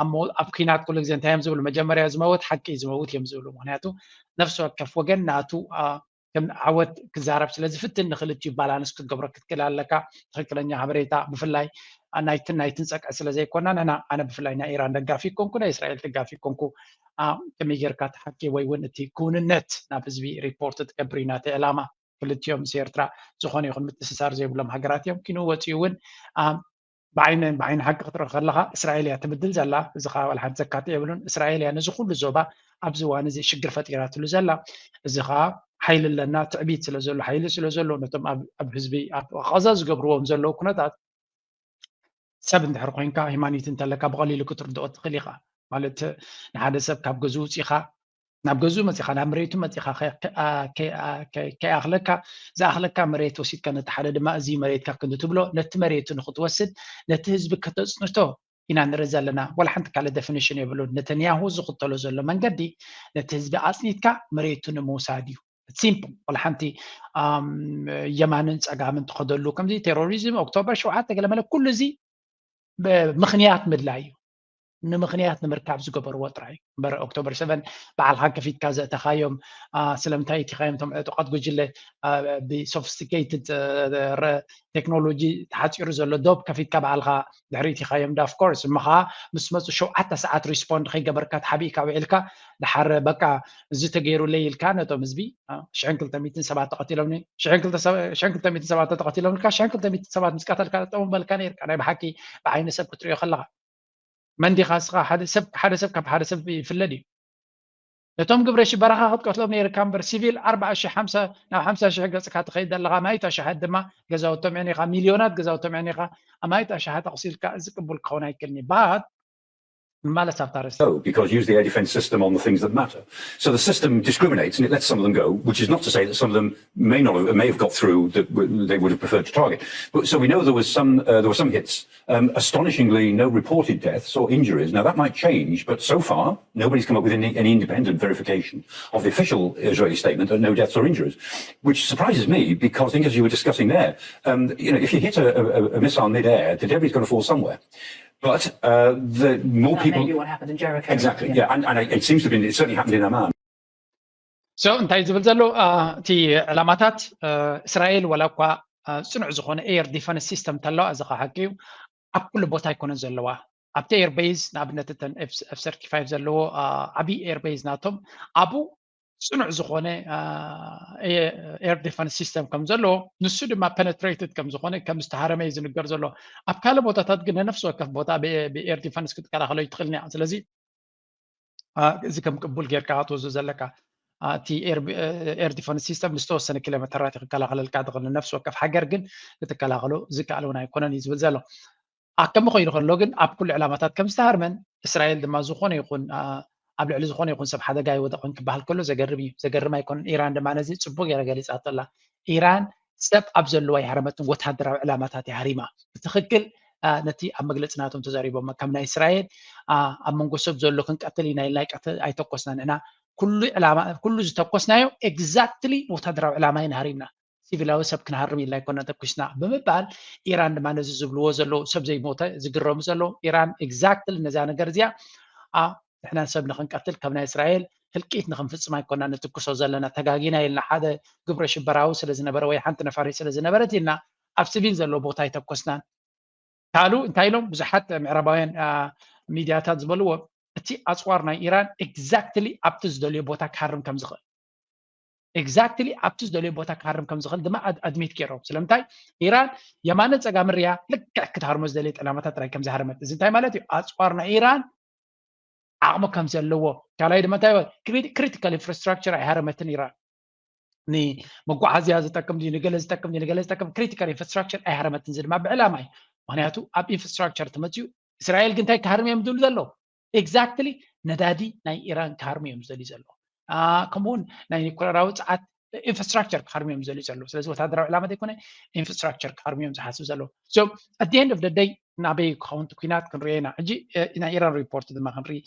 ኣብ ኩናት ኩሉ ግዜ እንታይ እዮም ዝብሉ? መጀመርያ ዝመውት ሓቂ እዩ ዝመውት እዮም ዝብሉ። ምክንያቱ ነፍሲ ወከፍ ወገን ናቱ ከም ዓወት ክዛረብ ስለ ዝፍትን ንክልቲኡ ባላንስ ክትገብሮ ክትክእል ኣለካ። ትክክለኛ ሓበሬታ ብፍላይ ናይትን ናይትን ፀቅዒ ስለ ዘይኮና ንሕና ኣነ ብፍላይ ናይ ኢራን ደጋፊ ኮንኩ ናይ እስራኤል ደጋፊ ኮንኩ ከመይ ጌርካ እቲ ሓቂ ወይ እውን እቲ ክውንነት ናብ ህዝቢ ሪፖርት ትገብር እዩ ናተይ ዕላማ። ክልቲኦም ምስ ኤርትራ ዝኾነ ይኹን ምትስሳር ዘይብሎም ሃገራት እዮም። ኪኑ ወፂኡ እውን ብዓይኒ ብዓይኒ ሓቂ ክትርኢ ከለኻ እስራኤል እያ ትብድል ዘላ። እዚ ከዓ ዋላ ሓንቲ ዘካትዕ የብሉን። እስራኤል እያ ነዚ ኩሉ ዞባ ኣብዚ እዋን እዚ ሽግር ፈጢራትሉ ዘላ። እዚ ከዓ ሓይሊ ኣለና ትዕቢት ስለ ዘሎ ሓይሊ ስለ ዘሎ ነቶም ኣብ ህዝቢ ኣብ ቃዛ ዝገብርዎም ዘለዉ ኩነታት ሰብ እንድሕር ኮይንካ ሃይማኖት እንተለካ ብቐሊሉ ክትርድኦ ትኽእል ኢኻ። ማለት ንሓደ ሰብ ካብ ገዝኡ ውፂኻ ናብ ገዝኡ መፂኻ ናብ መሬቱ መፂኻ ከይኣኽለካ ዝኣኽለካ መሬት ወሲድካ ነቲ ሓደ ድማ እዚ መሬትካ ክንዲ ትብሎ ነቲ መሬቱ ንክትወስድ ነቲ ህዝቢ ከተፅንቶ ኢና ንርኢ ዘለና። ዋላ ሓንቲ ካልእ ደፊኒሽን የብሉን። ነተንያሁ ዝኽተሎ ዘሎ መንገዲ ነቲ ህዝቢ ኣፅኒትካ መሬቱ ንምውሳድ እዩ። ሲምፕል። ዋላ ሓንቲ የማንን ፀጋምን ትኸደሉ ከምዚ ቴሮሪዝም ኦክቶበር ሸውዓተ ገለመለ ኩሉ እዚ ምኽንያት ምድላይ እዩ። ንምኽንያት ንምርካብ ዝገበርዎ ጥራይ እዩ እምበር ኦክቶበር ሰቨን በዓልካ ከፊትካ ዘእተኻዮም ስለምንታይ እቲኻዮም እቶም ዕጡቓት ጉጅለ ብሶፊስቲኬትድ ቴክኖሎጂ ተሓፂሩ ዘሎ ዶብ ከፊትካ በዓልካ ድሕሪ እቲኻዮም ዳ ኦፍኮርስ እሞ ከዓ ምስ መፁ ሸውዓተ ሰዓት ሪስፖንድ ከይገበርካ ተሓቢእካ ውዒልካ ድሓር በቃ እዚ ተገይሩለይ ኢልካ ነቶም ህዝቢ ሽሕን ክልተ ሚእትን ሰባት ተቐቲሎም ሽሕን ክልተ ሚእትን ሰባት ተቐቲሎም ኢልካ ሽሕን ክልተ ሚእትን ሰባት ምስ ቀተልካ ጠጠው ምበልካ ነይርካ ናይ ብሓቂ ብዓይኒ ሰብ ክትሪኦ ከለኻ መን ዲኻ እስኻ ሓደ ሰብ ሓደ ሰብ ካብ ሓደ ሰብ ይፍለድ እዩ ነቶም ግብረ ሽበራኻ ክትቀትሎም ነይርካ እምበር ሲቪል ኣርባዓ ሺሕ ሓምሳ ናብ ሓምሳ ሺሕ ገፅካ ትኸይድ ኣለኻ ማይት ኣሽሓት ድማ ገዛውቶም የዕኒኻ ሚልዮናት ገዛውቶም የዕኒኻ ኣማይት ኣሽሓት ኣቑሲልካ እዚ ቅቡል ክኸውን ኣይክእልን እዩ but ማለት ኣብታ ርእሲ go because use the air defense system on the things that matter. So the system discriminates and it lets some of them go, which is not to say that some of them may not have, may have got through that w- they would have preferred to target. But so we know there was some uh, there were some hits. Um, astonishingly, no reported deaths or injuries. Now that might change, but so far nobody's come up with any, any independent verification of the official Israeli statement that no deaths or injuries, which surprises me because I think, as you were discussing there, um, you know, if you hit a, a, a missile midair, the debris is going to fall somewhere. But uh, the more That people may be what happened in Jericho. Exactly. Yeah, and, and it seems to have been. It certainly happened in Amman. So እንታይ ዝብል ዘሎ እቲ ዕላማታት እስራኤል ዋላ እኳ ፅኑዕ ዝኾነ air defense system ተለዋ፣ እዚ ሓቂ እዩ። ኣብ ኩሉ ቦታ ኣይኮነን ዘለዋ። ኣብቲ air base ንኣብነት እተን F thirty-five ዘለዎ ዓብዪ air base ናቶም ኣብኡ ፅኑዕ ዝኾነ air defense system ከም ዘለዎ፣ ንሱ ድማ penetrated ከም ዝኾነ ከም ዝተሃረመ እዩ ዝንገር ዘሎ። ኣብ ካልእ ቦታታት ግን ነፍሲ ወከፍ ቦታ ብ air defense ክትከላኸሎ ይትኽእል እያ። ስለዚ እዚ ከም ቅቡል ጌርካ ክትወስዶ ዘለካ እቲ air defense system ንዝተወሰነ ኪሎ ሜተራት ክከላኸለልካ ትኽእል። ነፍሲ ወከፍ ሃገር ግን ክትከላኸሎ ዝከኣል እውን ኣይኮነን እዩ ዝብል ዘሎ። ኣከም ኮይኑ ከሎ ግን ኣብ ኩሉ ዕላማታት ከም ዝተሃርመን እስራኤል ድማ ዝኾነ ይኹን ኣብ ልዕሊ ዝኾነ ይኹን ሰብ ሓደጋ ይወደቕን ክበሃል ከሎ ዘገርም እዩ። ዘገርም ኣይኮነን። ኢራን ድማ ነዚ ፅቡቅ ገይራ ገሊፃቶ ኣላ። ኢራን ሰብ ኣብ ዘለዋ ኣይሃረመትን፣ ወታደራዊ ዕላማታት እያ ሃሪማ። ብትኽክል ነቲ ኣብ መግለፂ ናቶም ተዛሪቦም ከም ናይ እስራኤል ኣብ መንጎ ሰብ ዘሎ ክንቀትል ኢና ኢልና ኣይተኮስና ንሕና። ኩሉ ዝተኮስናዮ exactly ወታደራዊ ዕላማ ኢና ሃሪምና። ሲቪላዊ ሰብ ክንሃርም ኢልና ኣይኮና ተኩስና ብምባል ኢራን ድማ ነዚ ዝብልዎ ዘለዉ ሰብ ዘይሞተ ዝግረሙ ዘለዉ ኢራን exactly ነዛ ነገር እዚኣ ንሕና ሰብ ንክንቀትል ከም ናይ እስራኤል ህልቂት ንክንፍፅም ኣይኮና ንትኩሶ ዘለና፣ ተጋጊና ኢልና ሓደ ግብረ ሽበራዊ ስለዝነበረ ወይ ሓንቲ ነፋሪት ስለዝነበረት ኢልና ኣብ ስቪል ዘለዎ ቦታ ኣይተኮስናን። ካልኡ እንታይ ኢሎም ብዙሓት ምዕራባውያን ሚድያታት ዝበልዎ እቲ ኣፅዋር ናይ ኢራን exactly ኣብቲ ዝደልዮ ቦታ ክሃርም ከም ዝኽእል exactly ኣብቲ ዝደልዮ ቦታ ክሃርም ከም ዝኽእል ድማ admit ገይሮም። ስለምንታይ ኢራን የማንን ፀጋምን ሪኣ ልክዕ ክትሃርሞ ዝደለየ ዕላማታት ጥራይ ከም ዝሃረመት። እዚ እንታይ ማለት እዩ? ኣፅዋር ናይ ኢራን ዓቕሚ ከም ዘለዎ። ካልኣይ ድማ እንታይ critical infrastructure ኣይሃረመትን ኢራን። ንመጓዓዝያ ዝጠቅም ድዩ ንገለ ዝጠቅም ድዩ ንገለ ዝጠቅም critical infrastructure ኣይሃረመትን። እዚ ድማ ብዕላማ እዩ። ምክንያቱ ኣብ infrastructure ተመፅኡ እስራኤል ግን እንታይ ክሃርም እዮም ዝብሉ ዘለዉ? Exactly ነዳዲ ናይ ኢራን ክሃርሙ እዮም ዝደልዩ ዘለዉ። ከምኡውን ናይ ኒኩለራዊ ፀዓት infrastructure ክሃርሙ እዮም ዝደልዩ ዘለዉ። ስለዚ ወታደራዊ ዕላማ ዘይኮነ infrastructure ክሃርሙ እዮም ዝሓስቡ ዘለዉ። So at the end of the day ናበይ ክኸውን እቲ ኩናት ክንሪኦ ኢና። ሕጂ ናይ ኢራን ሪፖርት ድማ ክንርኢ።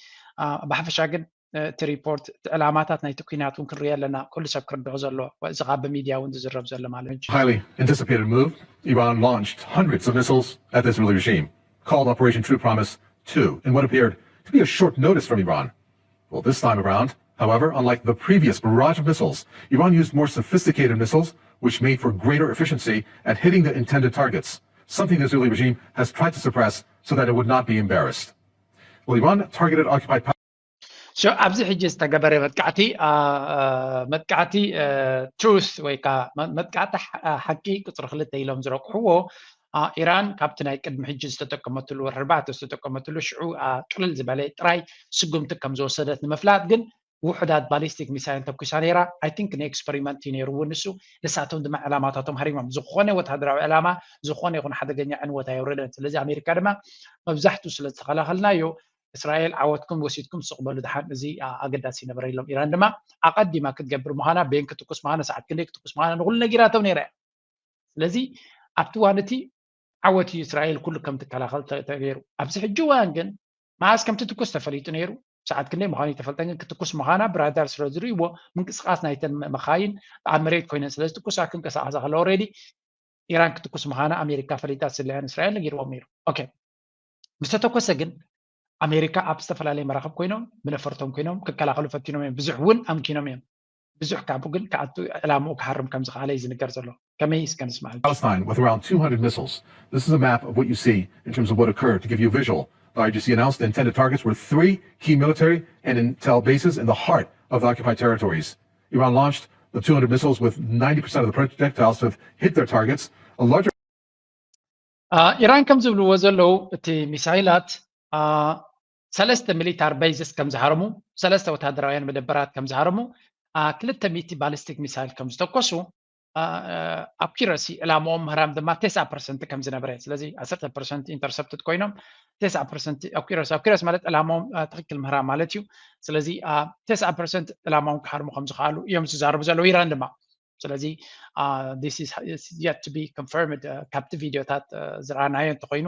ብሓፈሻ ግን እቲ ሪፖርት እቲ ዕላማታት ናይቲ ኩናት እውን ክንሪኦ ኣለና። ኩሉ ሰብ ክርድኦ ዘለዎ እዚ ካብ ብሚድያ እውን ዝዝረብ ዘሎ ማለት እዩ። Highly anticipated move. Iran launched hundreds of missiles at the Israeli regime, called Operation True Promise two, in what appeared to be a short notice from Iran. Well, this time around, however, unlike the previous barrage of missiles, Iran used more sophisticated missiles, which made for greater efficiency at hitting the intended targets, something the Israeli regime has tried to suppress so that it would not be embarrassed. Well, Iran targeted occupied So ኣብዚ ሕጂ ዝተገበረ መጥቃዕቲ መጥቃዕቲ Truth ወይ ከዓ መጥቃዕቲ ሓቂ ቁፅሪ ክልተ ኢሎም ዝረቁሕዎ ኢራን ካብቲ ናይ ቅድሚ ሕጂ ዝተጠቀመትሉ ወርሒ ኣርባዕተ ዝተጠቀመትሉ ሽዑ ቅልል ዝበለ ጥራይ ስጉምቲ ከም ዝወሰደት ንምፍላጥ ግን ውሑዳት ballistic missile ተኩሳ ነይራ። I think ን experiment እዩ ነይሩ እውን ንሱ። ንሳቶም ድማ ዕላማታቶም ሃሪሞም። ዝኾነ ወታደራዊ ዕላማ ዝኾነ ይኹን ሓደገኛ ዕንወት ኣየውረደን። ስለዚ ኣሜሪካ ድማ መብዛሕትኡ ስለ ዝተኸላኸልናዮ እስራኤል ዓወትኩም ወሲድኩም ስቕ በሉ ድሓን እዚ ኣገዳሲ ይነበረ ኢሎም። ኢራን ድማ ኣቐዲማ ክትገብር ምዃና ቤን ክትኩስ ምዃና ሰዓት ክንደይ ክትኩስ ምዃና ንኹሉ ነጊራቶም ነይራ እያ። ስለዚ ኣብቲ እዋን እቲ ዓወት እዩ እስራኤል ኩሉ ከም ትከላኸል ተገይሩ። ኣብዚ ሕጂ እዋን ግን መዓስ ከም ትትኩስ ተፈሊጡ ነይሩ። ሰዓት ክንደይ ምዃኑ ይተፈልጠን ግን ክትኩስ ምዃና ብራዳር ስለ ዝርእይዎ ምንቅስቃስ ናይተን መኻይን ኣብ መሬት ኮይነን ስለ ዝትኩሳ ክንቀሳቀሳ ከለዋ already ኢራን ክትኩስ ምዃና ኣሜሪካ ፈሊጣ ስለያን እስራኤል ነጊርዎም ነይሩ። ኦኬ ምስ ተተኮሰ ግን ኣሜሪካ ኣብ ዝተፈላለየ መራኽብ ኮይኖም ብነፈርቶም ኮይኖም ክከላኸሉ ፈቲኖም እዮም። ብዙሕ እውን ኣምኪኖም እዮም። ብዙሕ ካብኡ ግን ክኣቱ ዕላምኡ ክሃርም ከም ዝኸኣለ እዩ ዝንገር ዘሎ። ከመይ እስከ ንስማዕ። Palestine with around two hundred missiles. This is a map of what you see in terms of what occurred. To give you a visual, the I R G C announced the intended targets were three key military and intel bases in the heart of the occupied territories. Iran launched the two hundred missiles with ninety percent of the projectiles to have hit their targets. A larger ኢራን ከም ዝብልዎ ዘለዉ እቲ ሚሳይላት ሰለስተ ሚሊታር ቤዝስ ከም ዝሃረሙ፣ ሰለስተ ወታደራውያን መደበራት ከም ዝሃረሙ፣ ክልተ ሚእቲ ballistic missile ከም ዝተኮሱ ኣኩረሲ ዕላማኦም ምህራም ድማ ተስዓ ፐርሰንት ከም ዝነበረ፣ ስለዚ ዓሰርተ ፐርሰንት ኢንተርሰፕትድ ኮይኖም ተስዓ ፐርሰንት ኣኩረሲ ኣኩረሲ ማለት ዕላማኦም ትክክል ምህራም ማለት እዩ። ስለዚ ተስዓ ፐርሰንት ዕላማኦም ክሃርሙ ከም ዝኽኣሉ እዮም ዝዛረቡ ዘለዉ ኢራን ድማ። ስለዚ this is yet to be confirmed። ካብቲ ቪድዮታት ዝረኣናዮ እንተኮይኑ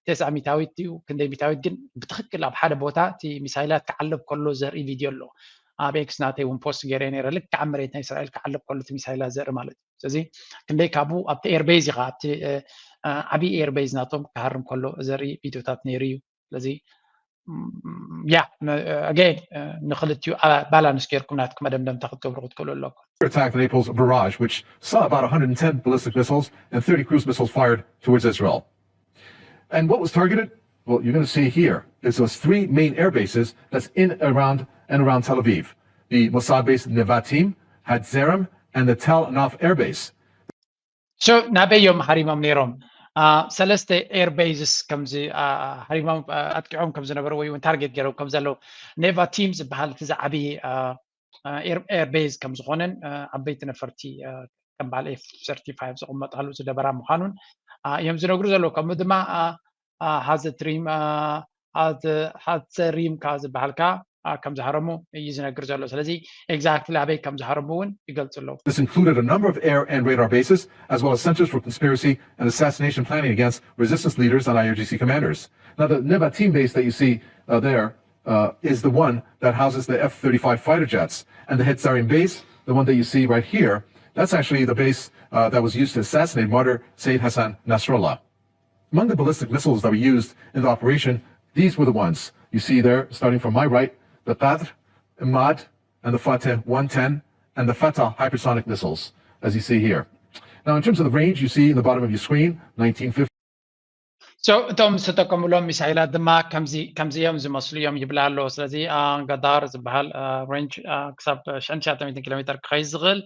ተስዓ ሚታዊት እዩ ክንደይ ሚታዊት ግን ብትክክል ኣብ ሓደ ቦታ እቲ ሚሳይላት ክዓለብ ከሎ ዘርኢ ቪድዮ ኣሎ። ኣብ ኤክስ ናተይ እውን ፖስት ገይረ ነረ ልክዕ ኣብ መሬት ናይ እስራኤል ክዓለብ ከሎ እቲ ሚሳይላት ዘርኢ ማለት እዩ። ስለዚ ክንደይ ካብኡ ኣብቲ ኤርቤዝ ኢኻ ኣብቲ ዓብዪ ኤርቤዝ ናቶም ክሃርም ከሎ ዘርኢ ቪድዮታት ነይሩ እዩ። ስለዚ ያ ኣገይን ንክልቲኡ ባላንስ ጌርኩም ናትኩም መደምደምታ ክትገብሩ ክትክእሉ ኣለኩም። Attack Naples barrage, which saw about one hundred ten ballistic missiles and thirty cruise missiles fired towards Israel. And what was targeted? Well, you're going to see here. It's those three main air bases that's in, around, and around Tel Aviv. The Mossad-based Nevatim, Hatzerim, and the Tal Naf Air Base. So ናበይ እዮም ሃሪሞም ነይሮም? ሰለስተ ኤር ቤዝስ ከምዚ ሃሪሞም ኣጥቂዖም ከም ዝነበሩ ወይ እውን ታርጌት ገይሮም ከም ዘለዉ ኔቫቲም ዝበሃል እቲ ዝዓብዪ ኤር ቤዝ ከም ዝኾነን ዓበይቲ ነፈርቲ ከም በዓል ኤፍ ሰርቲፋይቭ ዝቕመጣሉ ዝደበራ ምዃኑን እዮም ዝነግሩ ዘለዉ። ከምኡ ድማ ሃዘትሪም ሃዘሪም ከዓ ዝበሃል ከዓ ከም ዝሃረሙ እዩ ዝነግር ዘሎ። ስለዚ ኤግዛክትሊ ኣበይ ከም ዝሃረሙ እውን ይገልፁ ኣለዉ። This included a number of air and radar bases, as well as centers for conspiracy and assassination planning against resistance leaders and I R G C commanders. Now, the Nevatim base that you see uh, there uh, is the one that houses the F thirty-five fighter jets. And the Hetzarim base, the one that you see right here, that's actually the base uh, that was used to assassinate martyr Sayyid Hassan Nasrallah. Among the ballistic missiles that were used in the operation, these were the ones you see there, starting from my right, the Qadr, Imad, and the Fateh one ten, and the Fatah hypersonic missiles, as you see here. Now, in terms of the range, you see in the bottom of your screen, nineteen fifty. So እቶም ዝተጠቀሙሎም ሚሳይላት ድማ ከምዚ ከምዚ እዮም ዝመስሉ እዮም ይብላ ኣሎ። ስለዚ ገዳር ዝበሃል ሬንጅ ክሳብ ሽሕን ትሽዓተ ሚእትን ኪሎ ሜትር ክኸይድ ዝኽእል፣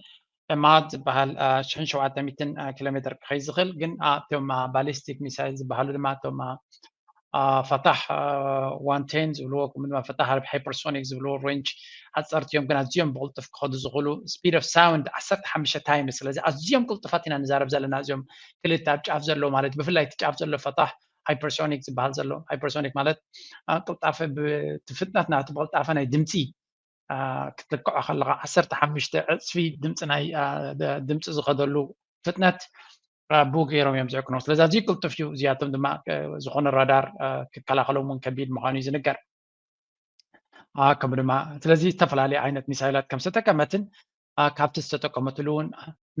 ዕማድ ዝበሃል ሽሕን ሸውዓተ ሚእትን ኪሎ ሜትር ክኸይድ ዝኽእል፣ ግን እቶም ባሊስቲክ ሚሳይል ዝበሃሉ ድማ እቶም ፈታሕ ዋን ቴን ዝብልዎ ከምኡ ድማ ፈታሕ ሃይፐርሶኒክ ዝብልዎ ሬንጅ ሓፀርቲ እዮም፣ ግን ኣዝዮም ብቕልጡፍ ክኸዱ ዝኽእሉ ስፒድ ኦፍ ሳውንድ ዓሰርተ ሓሙሽተ ታይምስ። ስለዚ ኣዝዮም ቅልጡፋት ኢና ንዛረብ ዘለና እዚኦም ክልተ ኣብ ጫፍ ዘሎ ማለት ብፍላይ እቲ ጫፍ ዘሎ ፈታሕ ሃይፐርሶኒክ ዝበሃል ዘሎ ሃይፐርሶኒክ ማለት ቅልጣፈ ብፍጥነት ናቲ ብቅልጣፈ ናይ ድምፂ ክትልክዖ ከለካ ዓሰርተ ሓሙሽተ ዕፅፊ ድምፂ ናይ ድምፂ ዝኸደሉ ፍጥነት ብኡ ገይሮም እዮም ዝዕቅኑ። ስለዚ ኣዝዩ ቅልጡፍ እዩ። እዚኣቶም ድማ ዝኾነ ራዳር ክከላኸሎም እውን ከቢድ ምዃኑ እዩ ዝንገር። ከምኡ ድማ ስለዚ ዝተፈላለዩ ዓይነት ሚሳይላት ከም ዝተጠቀመትን ካብቲ ዝተጠቀመትሉ እውን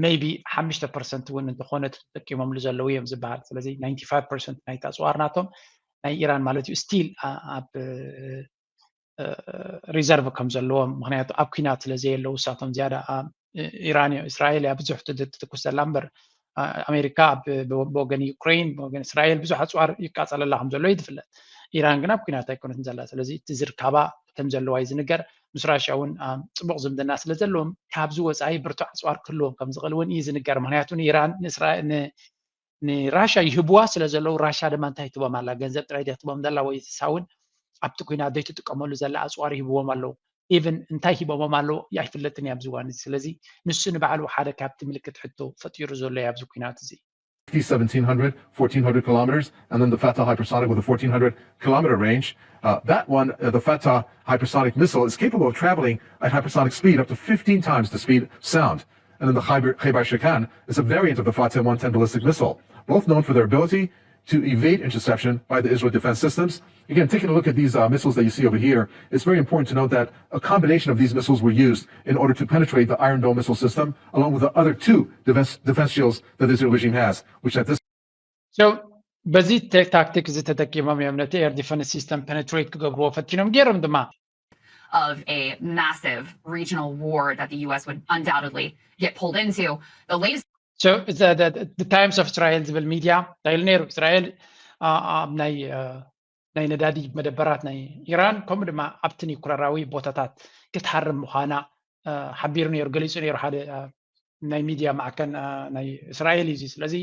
maybe ሓሙሽተ ፐርሰንት እውን እንተኾነ ተጠቂሞምሉ ዘለዉ እዮም ዝበሃል። ስለዚ ናይንቲ ፋይቭ ፐርሰንት ናይቲ ኣፅዋር ናቶም ናይ ኢራን ማለት እዩ ስቲል ኣብ ሪዘርቭ ከም ዘለዎም፣ ምክንያቱ ኣብ ኲናት ስለ ዘየለዉ እሳቶም ዝያዳ ኢራን እዮ እስራኤል እያ ብዙሕ ትትኩስ ዘላ እምበር ኣሜሪካ ብወገን ዩክሬን ብወገን እስራኤል ብዙሕ ኣፅዋር ይቃፀለላ ከም ዘሎ እዩ ዝፍለጥ። ኢራን ግን ኣብ ኲናት ኣይኮነትን ዘላ። ስለዚ እቲ ዝርካባ ከም ዘለዋ እዩ ዝንገር። ምስ ራሽያ እውን ፅቡቅ ዝምድና ስለ ዘለዎም ካብዚ ወፃኢ ብርቱዕ ኣፅዋር ክህልዎም ከም ዝኽእል እውን እዩ ዝንገር። ምክንያቱ ንኢራን ንራሻ ይህብዋ ስለ ዘለዉ ራሻ ድማ እንታይ ትቦም ኣላ ገንዘብ ጥራይ ትቦም ዘላ ወይ እሳ እውን ኣብቲ ኲናት ዘይትጥቀመሉ ዘላ ኣፅዋር ይህብዎም ኣለዉ። ኢቨን እንታይ ሂቦሞም ኣለዉ ኣይፍለጥን እዩ ኣብዚ እዋን እዚ። ስለዚ ንሱ ንባዕሉ ሓደ ካብቲ ምልክት ሕቶ ፈጢሩ ዘሎ እዩ ኣብዚ ኲናት እዚ። seventeen hundred, fourteen hundred kilometers, and then the Fatah hypersonic with a fourteen hundred kilometer range. Uh, that one, uh, the Fatah hypersonic missile, is capable of traveling at hypersonic speed up to fifteen times the speed of sound. And then the Khaybar Shekan is a variant of the Fateh one ten ballistic missile, both known for their ability to evade interception by the Israel defense systems. Again, taking a look at these uh, missiles that you see over here, it's very important to note that a combination of these missiles were used in order to penetrate the Iron Dome missile system, along with the other two defense, defense shields that the Israel regime has, which at this So በዚ ታክቲክ እዚ ተጠቂሞም እዮም ነቲ air defense system penetrate ክገብርዎ ፈቲኖም ገይሮም ድማ of a massive regional war that the U S would undoubtedly get pulled into. The latest So the, the, the Times of Israel ዝብል ሚድያ እንታይ ኢሉ ነይሩ? እስራኤል ኣብ ናይ ናይ ነዳዲ መደበራት ናይ ኢራን ከምኡ ድማ ኣብቲ ኒኩለራዊ ቦታታት ክትሃርም ምዃና ሓቢሩ ነይሩ፣ ገሊፁ ነይሩ ሓደ ናይ ሚድያ ማዕከን ናይ እስራኤል እዩ። ስለዚ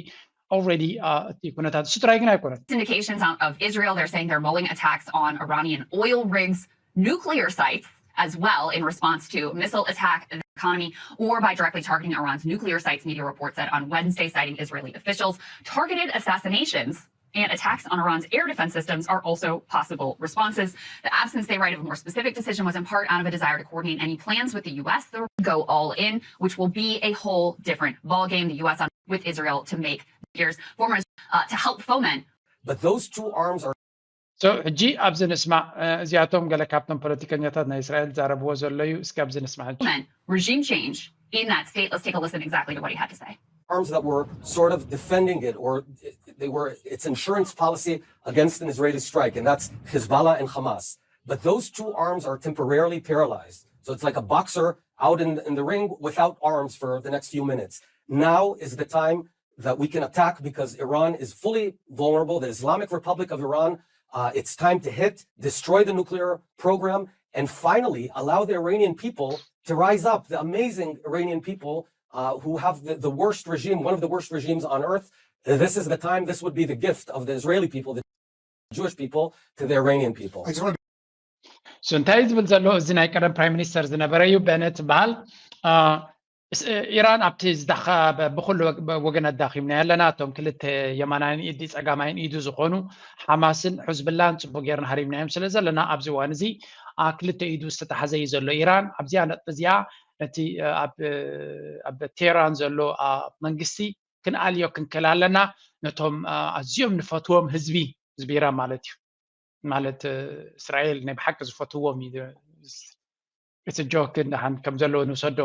already እቲ ኩነታት እሱ ጥራይ ግን ኣይኮነን። Indications of Israel, they're saying they're mulling attacks on Iranian oil rigs, nuclear sites as well in response to missile attack. economy or by directly targeting Iran's nuclear sites, media reports said on Wednesday, citing Israeli officials. Targeted assassinations and attacks on Iran's air defense systems are also possible responses. The absence, they write, of a more specific decision was in part out of a desire to coordinate any plans with the U S that go all in, which will be a whole different ballgame. The U S on with Israel to make years former uh, to help foment. But those two arms are ሕጂ ኣብዚ ንስማዕ። እዚኣቶም ገለ ካብቶም ፖለቲከኛታት ናይ እስራኤል ዛረብዎ ዘሎ እዩ። እስኪ ኣብዚ ንስማዕ። Regime change in that state. Let's take a listen exactly to what he had to say. Arms that were sort of defending it, or they were its insurance policy against an Israeli strike, and that's Hezbollah and Hamas. But those two arms are temporarily paralyzed. So it's like a boxer out in, in the ring without arms for the next few minutes. Now is the time that we can attack because Iran is fully vulnerable. The Islamic Republic of Iran, uh, it's time to hit, destroy the nuclear program, and finally allow the Iranian people to rise up, the amazing Iranian people uh, who have the, the worst regime, one of the worst regimes on earth. This is the time, this would be the gift of the Israeli people, the Jewish people, to the Iranian people. So እንታይ ዝብል ዘሎ እዚ ናይ ቀደም ፕራይም ሚኒስተር ዝነበረ እዩ፣ በነት ዝበሃል። ኢራን ኣብቲ ብኩሉ ወገናት ዳኺምና ኣለና። እቶም ክልተ የማናይን ኢዲ ጸጋማይን ኢዱ ዝኾኑ ሓማስን ሕዝብላን ጽቡቅ ጌርና ሃሪምናዮም ስለ ዘለና ኣብዚ እዋን እዚ ክልተ ኢዱ ዝተታሓዘ እዩ ዘሎ። ኢራን ኣብዚኣ ነጥቢ እዚኣ ነቲ ኣብ ቴህራን ዘሎ መንግስቲ ክንኣልዮ ክንክእል ኣለና። ነቶም ኣዝዮም ንፈትዎም ህዝቢ ህዝቢ ኢራን ማለት እዩ። ማለት እስራኤል ናይ ብሓቂ ዝፈትዎም እዩ። እቲ ጆክ ደሓን ከም ዘለዎ ንውሰዶ።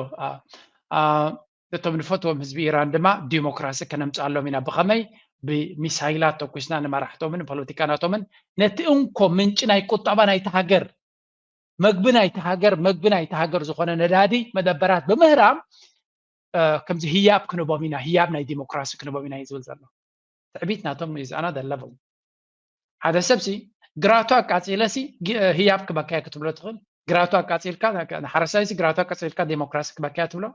ነቶም ንፈትዎም ህዝቢ ኢራን ድማ ዲሞክራሲ ከነምፅኣሎም ኢና። ብኸመይ? ብሚሳይላት ተኩስና ንመራሕቶምን ፖለቲካናቶምን ነቲ እንኮ ምንጪ ናይ ቁጠባ ናይቲ ሃገር መግቢ ናይቲ ሃገር መግቢ ናይቲ ሃገር ዝኾነ ነዳዲ መደበራት ብምህራም ከምዚ ህያብ ክንቦም ኢና፣ ህያብ ናይ ዲሞክራሲ ክንቦም ኢና እዩ ዝብል ዘሎ። ትዕቢት ናቶም is another level። ሓደ ሰብሲ ግራቱ ኣቃፂለሲ ህያብ ክበካየ ክትብሎ ትኽእል። ግራቱ ኣቃፂልካ ንሓረሳይሲ ግራቱ ኣቃፂልካ ዲሞክራሲ ክበካየ ትብሎ?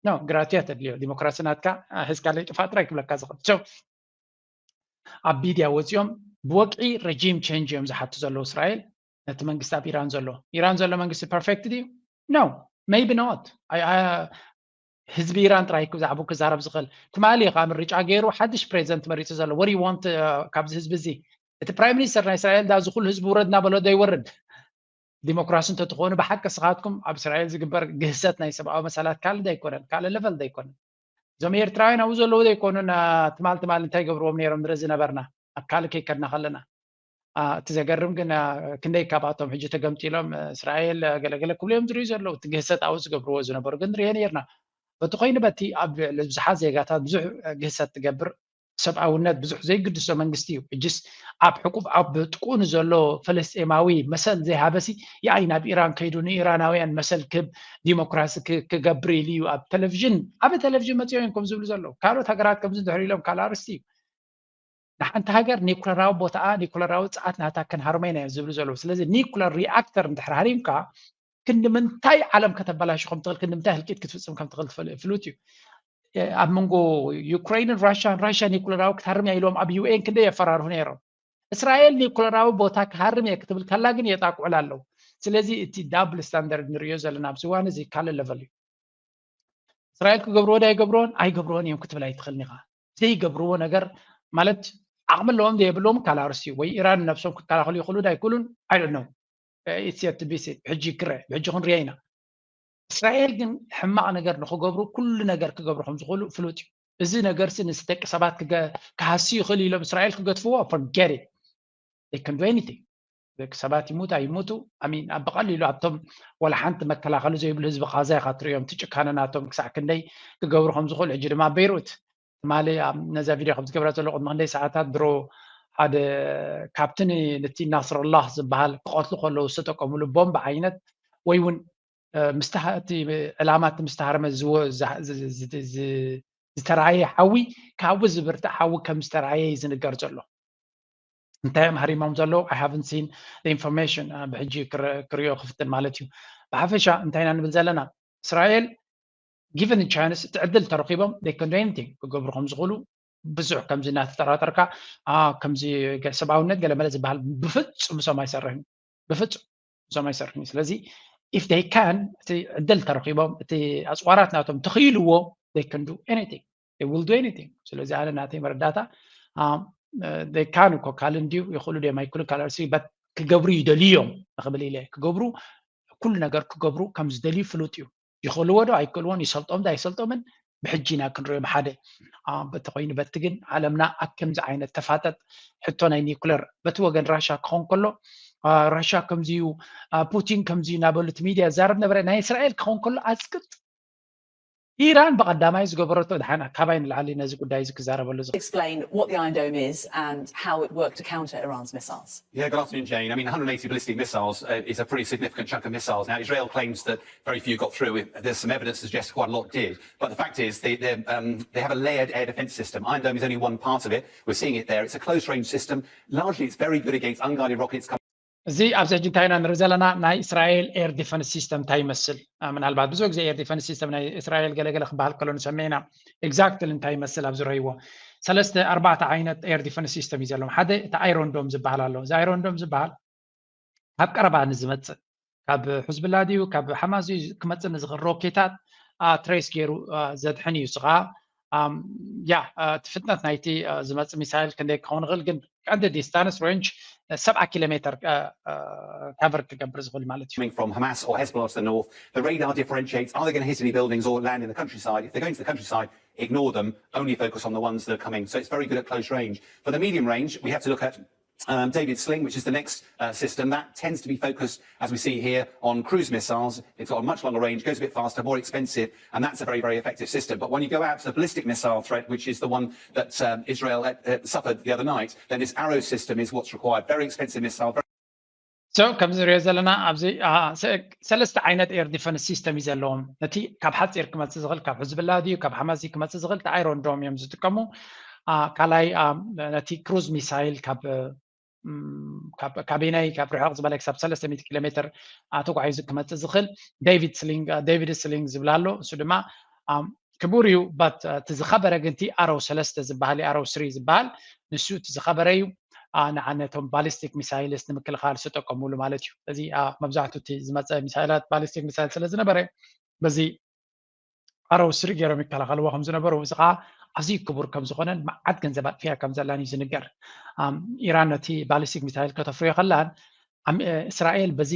ኖ፣ ግራቱ እያ ተድልዮ። ዲሞክራሲ ናትካ ሒዝካ ለይጥፋእ ጥራይ ክብለካ ዝኽእል። ኣብ ሚድያ ወፂኦም ብወግዒ regime change እዮም ዝሓቱ ዘለዉ እስራኤል ነቲ መንግስቲ ኣብ ኢራን ዘሎ። ኢራን ዘሎ መንግስቲ perfect ድዩ? No, maybe not. ህዝቢ ኢራን ጥራይ ብዛዕባኡ ክዛረብ ዝኽእል። ትማሊ እዩ ከዓ ምርጫ ገይሩ ሓድሽ ፕሬዚደንት መሪፁ ዘሎ። What do you want ካብዚ ህዝቢ እዚ? እቲ ፕራይም ሚኒስተር ናይ እስራኤል ዳ እዚ ኩሉ ህዝቢ ውረድ እናበሎ ዶ ይወርድ? ዲሞክራሲ እንተትኾኑ ብሓቂ ስኻትኩም ኣብ እስራኤል ዝግበር ግህሰት ናይ ሰብኣዊ መሰላት ካልእ ዶ ኣይኮነን? ካልእ level ዶ ኣይኮነን? እዞም ኤርትራውያን ኣብኡ ዘለዉ ዶ ኣይኮኑን? ትማል ትማል እንታይ ገብርዎም ነይሮም ንርኢ ዝነበርና ኣብ ካልእ ከይከድና ከለና። እቲ ዘገርም ግን ክንደይ ካብኣቶም ሕጂ ተገምጢሎም እስራኤል ገለገለ ክብሉ እዮም ዝርእዩ ዘለዉ። እቲ ግህሰት ኣብኡ ዝገብርዎ ዝነበሩ ግን ንርእዮ ነይርና። በቲ ኮይኑ በቲ ኣብ ልዕሊ ብዙሓት ዜጋታት ብዙሕ ግህሰት ትገብር ሰብኣውነት ብዙሕ ዘይግድሶ መንግስቲ እዩ። ሕጅስ ኣብ ሕቁፍ ኣብ ጥቁኡ ንዘሎ ፈለስጤማዊ መሰል ዘይሃበሲ የኣይ ናብ ኢራን ከይዱ ንኢራናውያን መሰል ክህብ ዲሞክራሲ ክገብር ኢሉ እዩ ኣብ ቴሌቪዥን ዓቢ ቴሌቪዥን መፂኦም እዮም ከም ዝብሉ ዘለዉ። ካልኦት ሃገራት ከምዚ እንድሕር ኢሎም ካልእ ኣርስቲ እዩ። ንሓንቲ ሃገር ኒኩለራዊ ቦታኣ ኒኩለራዊ ፀዓት ናታ ክንሃርሞ ኢና እዮም ዝብሉ ዘለዉ። ስለዚ ኒኩለር ሪኣክተር እንድሕር ሃሪምካ ክንዲ ምንታይ ዓለም ከተበላሹ ከም ትኽእል ክንዲ ምንታይ ህልቂት ክትፍፅም ከም ትኽእል ፍሉጥ እዩ። ኣብ መንጎ ዩክሬንን ራሽያን ራሽያ ኒኩለራዊ ክትሃርም እያ ኢሎም ኣብ ዩኤን ክንደይ የፈራርሁ ነይሮም። እስራኤል ኒኩለራዊ ቦታ ክሃርም እየ ክትብል ከላ ግን የጣቅዑላ ኣለዉ። ስለዚ እቲ ዳብል ስታንዳርድ ንሪኦ ዘለና ኣብዚ እዋን እዚ ካልእ ለቨል እዩ። እስራኤል ክገብርዎ ዶ ኣይገብርዎን? ኣይገብርዎን እዮም ክትብል ኣይትኽእልን ኢኻ። ዘይገብርዎ ነገር ማለት ዓቕሚ ኣለዎም ዶ የብልዎም ካልእ ኣርስቲ ወይ ኢራን ነብሶም ክከላኸሉ ይኽእሉ ዶ ኣይክእሉን? I don't know. It's yet to be seen። ብሕጂ ክረአ ብሕጂ ክንሪኦ ኢና። እስራኤል ግን ሕማቕ ነገር ንኽገብሩ ኩሉ ነገር ክገብሩ ከም ዝኽእሉ ፍሉጥ እዩ። እዚ ነገርሲ ንስ ደቂ ሰባት ክሃስዩ ይኽእል ኢሎም እስራኤል ክገድፍዎ forget it። They can do anything። ደቂ ሰባት ይሙት ኣይሙቱ ኣሚን ኣብ ብቐሊሉ ኣብቶም ወላ ሓንቲ መከላኸሊ ዘይብሉ ህዝቢ ቃዛ ኢኻ ትርእዮም። እቲ ጭካነ ናቶም ክሳዕ ክንደይ ክገብሩ ከም ዝኽእሉ። ሕጂ ድማ ቤይሩት ትማሊ ነዛ ቪድዮ ከም ዝገብራ ዘሎ ቅድሚ ክንደይ ሰዓታት ድሮ ሓደ ካብቲ ነቲ ናስረላህ ዝበሃል ክቐትሉ ከለዉ ዝተጠቀምሉ ቦምብ ዓይነት ወይ እውን ምስቲ እቲ ዕላማ እቲ ምስተሃርመ ዝተረኣየ ሓዊ ካብኡ ዝብርትዕ ሓዊ ከም ዝተረኣየ እዩ ዝንገር ዘሎ። እንታይ እዮም ሃሪሞም ዘለዉ? I haven't seen the information። ብሕጂ ክሪኦ ክፍትን ማለት እዩ። ብሓፈሻ እንታይ ኢና ንብል ዘለና? እስራኤል given chance እቲ ዕድል ተረኺቦም they can do anything ክገብሩ ከም ዝኽእሉ ብዙሕ ከምዚ እናተጠራጠርካ ከምዚ ሰብኣውነት ገለመለ ዝበሃል ብፍፁም ምሶም ኣይሰርሕን። ብፍፁም ምሶም ኣይሰርሕን እዩ። ስለዚ if they can እቲ ዕድል ተረኺቦም እቲ ኣፅዋራት ናቶም ተኽኢልዎ they can do anything they will do anything ስለዚ ኣነ ናተይ መረዳታ they can እኮ ካልእ እንድዩ ይኽእሉ ድዮም ኣይክእሉ ካልኣርሲ but ክገብሩ ይደልዩ እዮም ንኽብል ኢለ ክገብሩ ኩሉ ነገር ክገብሩ ከም ዝደልዩ ፍሉጥ እዩ ይኽእልዎ ዶ ኣይክእልዎን ይሰልጦም ዶ ኣይሰልጦምን ብሕጂ ኢና ክንሪኦም ሓደ በቲ ኮይኑ በቲ ግን ዓለምና ኣብ ከምዚ ዓይነት ተፋጠጥ ሕቶ ናይ ኒኩለር በቲ ወገን ራሻ ክኸውን ከሎ ራሻ ከምዚዩ ፑቲን ከምዚዩ እናበሉ እቲ ሚድያ ዛረብ ነበረ ናይ እስራኤል ክኸውን ከሎ ኣፅቅጥ ኢራን ብቐዳማይ ዝገበረቶ ድሓን ካባይ ንላዕሊ ነዚ ጉዳይ እዚ ክዛረበሉ ዝኽእል explain what the Iron Dome is and how it worked to counter Iran's missiles. Yeah, good afternoon, Jane. I mean, one hundred eighty ballistic missiles uh, is a pretty significant chunk of missiles. Now, Israel claims that very few got through. There's some evidence to suggest quite a lot did. But the fact is, they, um, they have a layered air defense system. Iron Dome is only one part of it. We're seeing it there. It's a close range system. Largely, it's very good against unguided rockets. እዚ ኣብዚ ሕጂ እንታይ ኢና ንርኢ ዘለና ናይ እስራኤል air defense system እንታይ ይመስል ምናልባት ብዙ ግዜ air defense system ናይ እስራኤል ገለገለ ክበሃል ከሎ ንሰምዕ ኢና exactly እንታይ ይመስል ኣብ ዝረእይዎ ሰለስተ ኣርባዕተ ዓይነት air defense system እዩ ዘለዎም ሓደ እቲ Iron Dome ዝበሃል ኣሎ እዚ Iron Dome ዝበሃል ካብ ቀረባ ንዝመፅእ ካብ ሕዝብላ ድዩ ካብ ሓማስ ድዩ ክመፅእ ንዝኽእል ሮኬታት trace ገይሩ ዘድሕን እዩ ስኻ ያ እቲ ፍጥነት ናይቲ ዝመፅእ ሚሳይል ክንደይ ክኸውን ይኽእል ግን ቀንዲ distance range ሰብዓ ኪሎ ሜትር cover ክገብር ዝኽእል ማለት እዩ Coming from Hamas or Hezbollah to the north, the radar differentiates. Are they going to hit any buildings or land in the countryside? If they're going to the countryside, ignore them. Only focus on the ones that are coming. So it's very good at close range. For the medium range, we have to look at um, David Sling, which is the next uh, system. That tends to be focused, as we see here, on cruise missiles. It's got a much longer range, goes a bit faster, more expensive, and that's a very, very effective system. But when you go out to the ballistic missile threat, which is the one that um, Israel uh, suffered the other night, then this Arrow system is what's required. Very expensive missile. Very so ከምዚ ንሪኦ ዘለና ኣብዚ ሰለስተ ዓይነት air defense system እዩ ዘለዎም ነቲ ካብ ሓፂር ክመፅእ ዝኽእል ካብ ሕዝብላ ድዩ ካብ ሓማዚ ክመፅእ ዝኽእል እቲ Iron Dome እዮም ዝጥቀሙ ካልኣይ ነቲ cruise missile ካብ ካበይናይ ካብ ርሕቕ ዝበለ ክሳብ ሰለስተ ሚእቲ ኪሎ ሜትር ተጓዒዙ ክመፅእ ዝኽእል David Sling ዝብል ኣሎ እሱ ድማ ክቡር እዩ but እቲ ዝኸበረ ግን እቲ Arrow ሰለስተ ዝበሃል Arrow three ዝበሃል ንሱ እቲ ዝኸበረ እዩ ንዓነቶም ballistic missiles ንምክልኻል ዝተጠቀሙሉ ማለት እዩ እዚ መብዛሕቱ እቲ ዝመፀ missile ት ballistic missile ስለ ዝነበረ በዚ Arrow three ገይሮም ይከላኸልዎ ከም ዝነበሩ እዚ ከዓ ኣዝዩ ክቡር ከም ዝኾነን መዓት ገንዘብ ኣጥፊኣ ከም ዘላን እዩ ዝንገር ኢራን ነቲ ballistic missile ከተፍርዮ ከላን እስራኤል በዚ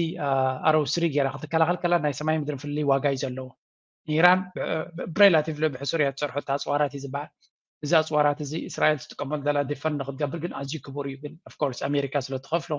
Arrow three ገይራ ክትከላኸል ከላ ናይ ሰማይ ምድርን ፍልልይ ዋጋ እዩ ዘለዎ ኢራን relatively ብሕሱር እያ ትሰርሖ እቲ ኣፅዋራት እዩ ዝበሃል እዚ ኣፅዋራት እዚ እስራኤል ትጥቀመሉ ዘላ defend ንክትገብር ግን ኣዝዩ ክቡር እዩ ግን of course ኣሜሪካ ስለ ትኸፍሎ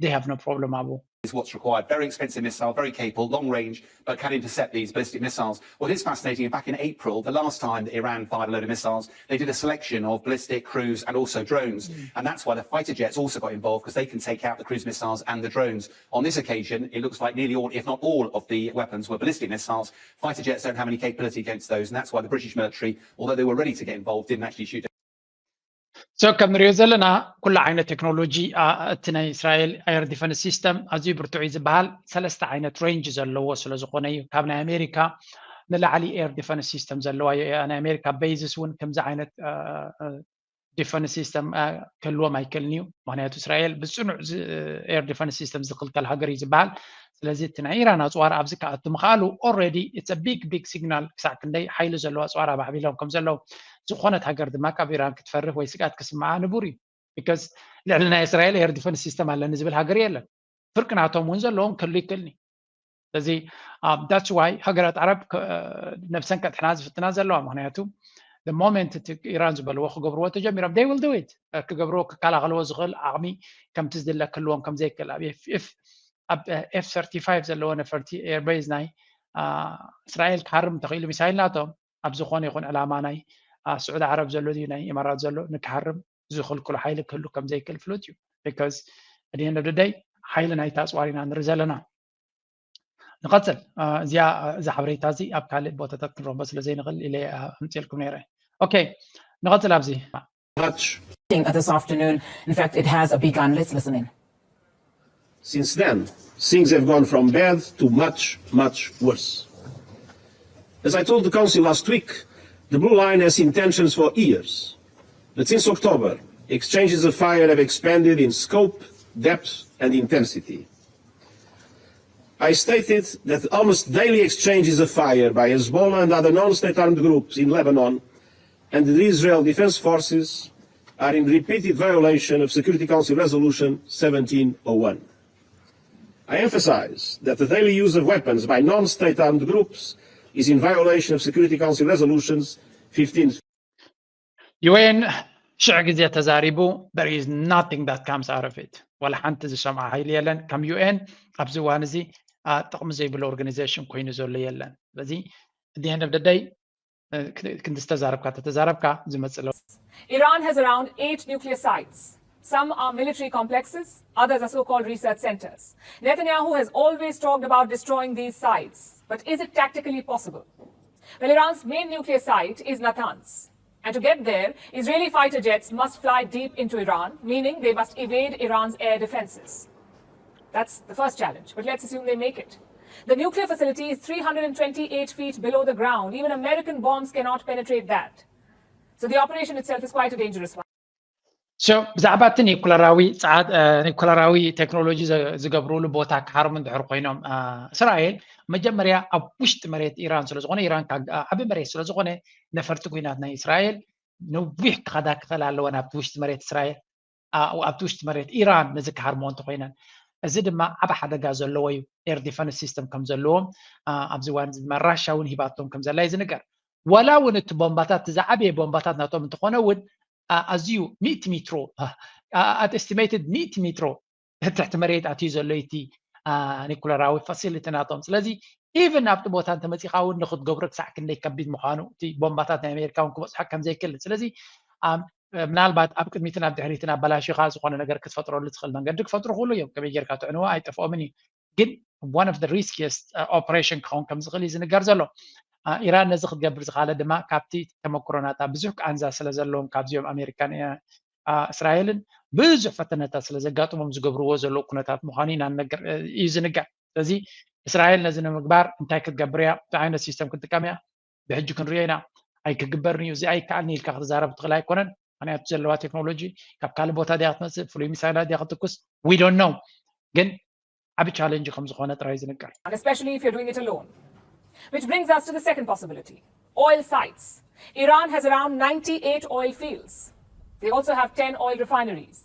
they have no problem ኣብኡ is what's required. Very expensive missile, very capable, long range, but can intercept these ballistic missiles. What is fascinating, back in April, the last time that Iran fired a load of missiles, they did a selection of ballistic, cruise, and also drones. And that's why the fighter jets also got involved, because they can take out the cruise missiles and the drones. On this occasion, it looks like nearly all, if not all, of the weapons were ballistic missiles. Fighter jets don't have any capability against those, and that's why the British military, although they were ready to get involved, didn't actually shoot. so ከም ንሪኦ ዘለና ኩሉ ዓይነት ቴክኖሎጂ እቲ ናይ እስራኤል air defense system ኣዝዩ ብርቱዕ እዩ ዝበሃል ሰለስተ ዓይነት range ዘለዎ ስለ ዝኾነ እዩ ካብ ናይ ኣሜሪካ ንላዕሊ air defense system ዘለዋ እዩ ናይ ኣሜሪካ bases እውን ከምዚ ዓይነት defense system ክህልዎም ኣይክእልን እዩ ምክንያቱ እስራኤል ብፅኑዕ air defense system ዝክልከል ሃገር እዩ ዝበሃል ስለዚ እቲ ናይ ኢራን ኣፅዋር ኣብዚ ክኣቱ ምክኣሉ already it's big big signal ክሳዕ ክንደይ ሓይሊ ዘለዎ ኣፅዋር ኣባዕቢሎም ከም ዘለዉ ዝኾነት ሃገር ድማ ካብ ኢራን ክትፈርህ ወይ ስግኣት ክስምዓ ንቡር እዩ because ልዕሊ ናይ እስራኤል air defense system ኣለኒ ዝብል ሃገር የለን ፍርቂ ናቶም እውን ዘለዎም ክህሉ ይክእልኒ ስለዚ that's why ሃገራት ዓረብ ነብሰን ከጥሕና ዝፍትና ዘለዋ ምክንያቱ moment እቲ ኢራን ዝበልዎ ክገብርዎ ተጀሚሮም they will do it ክገብርዎ ክከላኸልዎ ዝኽእል ዓቕሚ ከምቲ ዝድለ ክህልዎም ከም ዘይክእል ኣብ F thirty five ዘለዎ ነፈርቲ air base ናይ እስራኤል ክሃርም እንተኽኢሉ ሚሳይል ናቶም ኣብ ዝኾነ ይኹን ዕላማ ናይ ስዑዲ ዓረብ ዘሎ ድዩ ናይ ኢማራት ዘሎ ንክሃርም ዝኽልክሎ ሓይሊ ክህሉ ከም ዘይክእል ፍሉጥ እዩ because at the end of the day ሓይሊ ናይቲ ኣፅዋር ኢና ንርኢ ዘለና ንቐፅል እዚኣ እዚ ሓበሬታ እዚ ኣብ ካልእ ቦታታት ክንረኽቦ ስለ ዘይንኽእል ኢለ ኣምፅልኩም ነይረ okay ንቐፅል ኣብዚ This afternoon, in fact, it has begun. Let's listen in. Since then, things have gone from bad to much, much worse. As I told the Council last week, the Blue Line has intentions for years. But since October, exchanges of fire have expanded in scope, depth, and intensity. I stated that almost daily exchanges of fire by Hezbollah and other non-state armed groups in Lebanon and the Israel Defense Forces are in repeated violation of Security Council Resolution seventeen oh one. I emphasize that the daily use of weapons by non-state armed groups is in violation of Security Council Resolutions fifteen. ዩ ኤን ሽሕ ግዜ ተዛሪቡ፣ there is nothing that comes out of it። ዋላ ሓንቲ ዝሰምዓ ሓይሊ የለን። ከም ዩ ኤን ኣብዚ እዋን እዚ ጥቕሚ ዘይብሉ ኦርጋናይዜሽን ኮይኑ ዘሎ የለን። ስለዚ ደይ ክንዲ ዝተዛረብካ ተተዛረብካ ዝመፅእ ለ Iran has around eight nuclear sites. Some are military complexes, others are so called research centers. Netanyahu has always talked about destroying these sites, but is it tactically possible? Well, Iran's main nuclear site is Natanz. And to get there, Israeli fighter jets must fly deep into Iran, meaning they must evade Iran's air defenses. That's the first challenge, but let's assume they make it. The nuclear facility is three hundred and twenty-eight feet below the ground. Even American bombs cannot penetrate that. So the operation itself is quite a dangerous one. So ብዛዕባ እቲ ኒኩለራዊ ጸዓት ኒኩለራዊ ቴክኖሎጂ ዝገብሩሉ ቦታ ክሃርሙ እንድሕር ኮይኖም እስራኤል መጀመርያ ኣብ ውሽጢ መሬት ኢራን ስለዝኾነ ኢራን ዓቢ መሬት ስለዝኾነ ነፈርቲ ኩናት ናይ እስራኤል ነዊሕ ክኸዳ ክኽእል ኣለወን ኣብቲ ውሽጢ መሬት እስራኤል ኣብቲ ውሽጢ መሬት ኢራን ነዚ ክሃርሞ እንተኮይነን እዚ ድማ ዓብ ሓደጋ ዘለዎ እዩ። ኤር ዲፈንስ ሲስተም ከም ዘለዎም ኣብዚ ዋን ድማ ራሻ እውን ሂባቶም ከም ዘላ እዩ ዝንገር። ዋላ እውን እቲ ቦምባታት ዝዓበየ ቦምባታት ናቶም እንተኾነ እውን ኣዝዩ ሚእቲ ሜትሮ at estimated ሚእቲ ሜትሮ ትሕቲ መሬት ኣትዩ ዘሎ እቲ ኒኩለራዊ ፋሲሊቲ ናቶም። ስለዚ ኢቭን ኣብቲ ቦታ እንተመፂኻ እውን ንክትገብሮ ክሳዕ ክንደይ ከቢድ ምዃኑ እቲ ቦምባታት ናይ ኣሜሪካ እውን ክበፅሖ ከምዘይክእል ስለዚ ምናልባት ኣብ ቅድሚትን ኣብ ድሕሪትን ኣበላሽኻ ዝኾነ ነገር ክትፈጥረሉ ትኽእል መንገዲ ክፈጥሩ ክእሉ እዮም። ከመይ ጌርካ ትዕንዎ ኣይጠፍኦምን እዩ። ግን one of the riskiest operation ክኸውን ከም ዝኽእል እዩ ዝንገር ዘሎ። ኢራን ነዚ ክትገብር ዝኻለ ድማ ካብቲ ተመክሮናታ ብዙሕ ቃንዛ ስለ ዘለዎም ካብዚኦም ኣሜሪካን እስራኤልን ብዙሕ ፈተነታት ስለ ዘጋጥሞም ዝገብርዎ ዘለዉ ኩነታት ምዃኑ ኢና እዩ ዝንገር። ስለዚ እስራኤል ነዚ ንምግባር እንታይ ክትገብር እያ? እንታይ ዓይነት ሲስተም ክትጥቀም እያ? ብሕጂ ክንሪኦ ኢና። ኣይክግበርን እዩ እዚ ኣይከኣልን ኢልካ ክትዛረብ ትኽእል ኣይኮነን። ምክንያቱ ዘለዋ ቴክኖሎጂ ካብ ካልእ ቦታ ድያ ክትመፅእ ፍሉይ ሚሳይላት ድያ ክትኩስ we don't know። ግን ዓብ ቻለንጅ ከም ዝኾነ ጥራይ ዝንገር። And especially if you're doing it alone. Which brings us to the second possibility, oil sites. Iran has around ninety-eight oil fields. They also have ten oil refineries.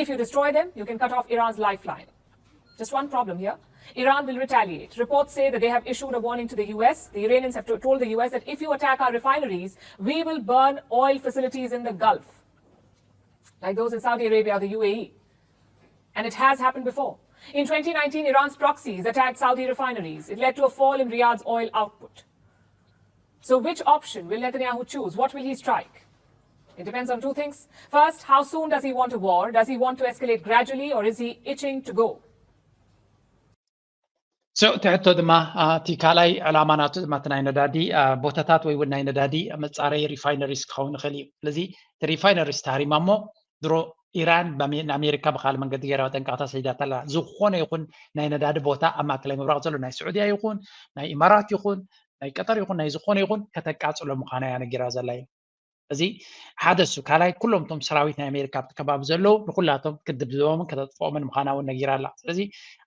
If you destroy them, you can cut off Iran's lifeline. Just one problem here. Iran will retaliate. Reports say that they have issued a warning to the U S. The Iranians have to- told the U S that if you attack our refineries, we will burn oil facilities in the Gulf, like those in Saudi Arabia or the U A E. And it has happened before. In twenty nineteen, Iran's proxies attacked Saudi refineries. It led to a fall in Riyadh's oil output. So, which option will Netanyahu choose? What will he strike? It depends on two things. First, how soon does he want a war? Does he want to escalate gradually, or is he itching to go? So እቲ ሕቶ ድማ እቲ ካልኣይ ዕላማ ናቱ ድማ እቲ ናይ ነዳዲ ቦታታት ወይ እውን ናይ ነዳዲ መፃረይ ሪፋይነሪስ ክኸውን ይኽእል እዩ። ስለዚ እቲ ሪፋይነሪስ ተሃሪማ እሞ ድሮ ኢራን ንኣሜሪካ ብካል መንገዲ ገይራ ጠንቃቕታ ሰዲዳታ ኣላ። ዝኾነ ይኹን ናይ ነዳዲ ቦታ ኣብ ማእከላይ ምብራቕ ዘሎ ናይ ስዑድያ ይኹን ናይ ኢማራት ይኹን ናይ ቀጠር ይኹን ናይ ዝኾነ ይኹን ከተቃፅሎ ምዃና እያ ነጊራ ዘላ እዩ። እዚ ሓደ እሱ ካልኣይ ኩሎም እቶም ሰራዊት ናይ ኣሜሪካ ኣብቲ ከባቢ ዘለዉ ንኩላቶም ክትድብድቦምን ከተጥፍኦምን ምዃና እውን ነጊራ ኣላ። ስለዚ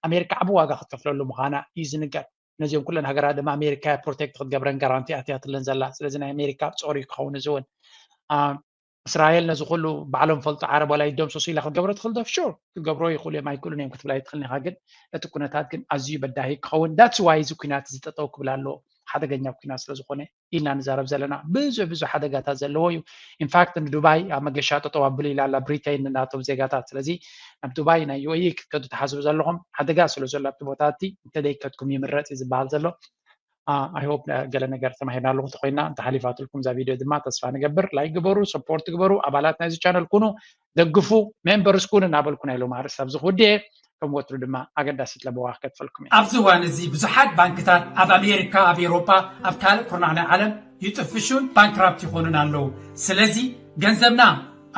ኣሜሪካ ዓቢ ዋጋ ክትከፍለሉ ምዃና እዩ ዝንገር። ነዚኦም ኩለን ሃገራት ድማ ኣሜሪካ ፕሮቴክት ክትገብረን ጋራንቲ ኣትያትለን ዘላ። ስለዚ ናይ ኣሜሪካ ፆር እዩ ክኸውን እዚ እውን እስራኤል ነዚ ኩሉ ባዕሎም ፈልጡ ዓረብ ዋላ ይደምሰሱ ኢላ ክትገብሮ ትኽእል ዶ? ሹር ክትገብሮ ይኽእሉ እዮም ኣይክእሉን እዮም ክትብል ኣይትኽእልን ኢኻ። ግን እቲ ኩነታት ግን ኣዝዩ በዳሂ ክኸውን that's why እዚ ኩናት እዚ ጠጠው ክብል ኣለዎ። ሓደገኛ ኩናት ስለዝኾነ ኢልና ንዛረብ ዘለና ብዙሕ ብዙሕ ሓደጋታት ዘለዎ እዩ። ኢንፋክት ንዱባይ ኣብ መገሻ ጠጠው ኣብሉ ኢላ ኣላ ብሪተይን ናቶም ዜጋታት። ስለዚ ናብ ዱባይ ናይ ዩ ኤ ኢ ክትከዱ ትሓስቡ ዘለኹም ሓደጋ ስለ ዘሎ ኣብቲ ቦታ እቲ እንተደይከድኩም ይምረፅ እዩ ዝበሃል ዘሎ። I hope ገለ ነገር ተማሂርና ኣለኹ እንተኮይና እንተሓሊፋትልኩም እዛ ቪድዮ ድማ ተስፋ ንገብር። ላይክ ግበሩ፣ ሰፖርት ግበሩ፣ ኣባላት ናይዚ ቻነል ኩኑ፣ ደግፉ፣ ሜምበርስ ኩኑ እናበልኩ ናይ ሎሚ ኣርእስቲ ኣብዚ ክውድእ እየ። ከም ወትሩ ድማ ኣገዳሲት ለበዋ ከትፈልኩም እየ። ኣብዚ እዋን እዚ ብዙሓት ባንክታት ኣብ ኣሜሪካ፣ ኣብ ኤውሮጳ፣ ኣብ ካልእ ኩርናዕ ናይ ዓለም ይጥፍሹን ባንክራፕት ይኾኑን ኣለዉ። ስለዚ ገንዘብና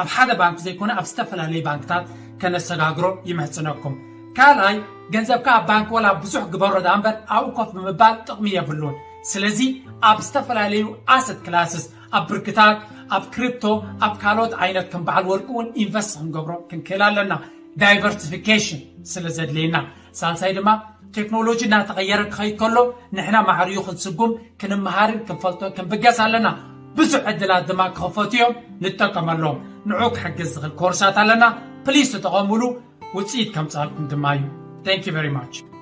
ኣብ ሓደ ባንክ ዘይኮነ ኣብ ዝተፈላለዩ ባንክታት ከነሰጋግሮ ይምሕጽነኩም። ካልኣይ ገንዘብካ ኣብ ባንክ ወላ ብዙሕ ግበሮ ደኣ እምበር ኣብኡ ኮፍ ብምባል ጥቕሚ የብሉን። ስለዚ ኣብ ዝተፈላለዩ ኣሰት ክላስስ ኣብ ብርክታት ኣብ ክሪፕቶ ኣብ ካልኦት ዓይነት ከም በዓል ወርቂ እውን ኢንቨስት ክንገብሮ ክንክእል ኣለና። diversification ስለ ዘድልየና። ሳልሳይ ድማ ቴክኖሎጂ እናተቐየረ ክኸይድ ከሎ ንሕና ማዕሪኡ ክንስጉም ክንመሃርን ክንፈልጦ ክንብገስ ኣለና። ብዙሕ ዕድላት ድማ ክኸፈቱ እዮም፣ ንጠቀመሎም። ንዑ ክሕግዝ ዝኽእል ኮርሳት ኣለና። ፕሊስ ተጠቐሙሉ፣ ውፅኢት ከምፃልኩም ድማ እዩ። Thank you very much።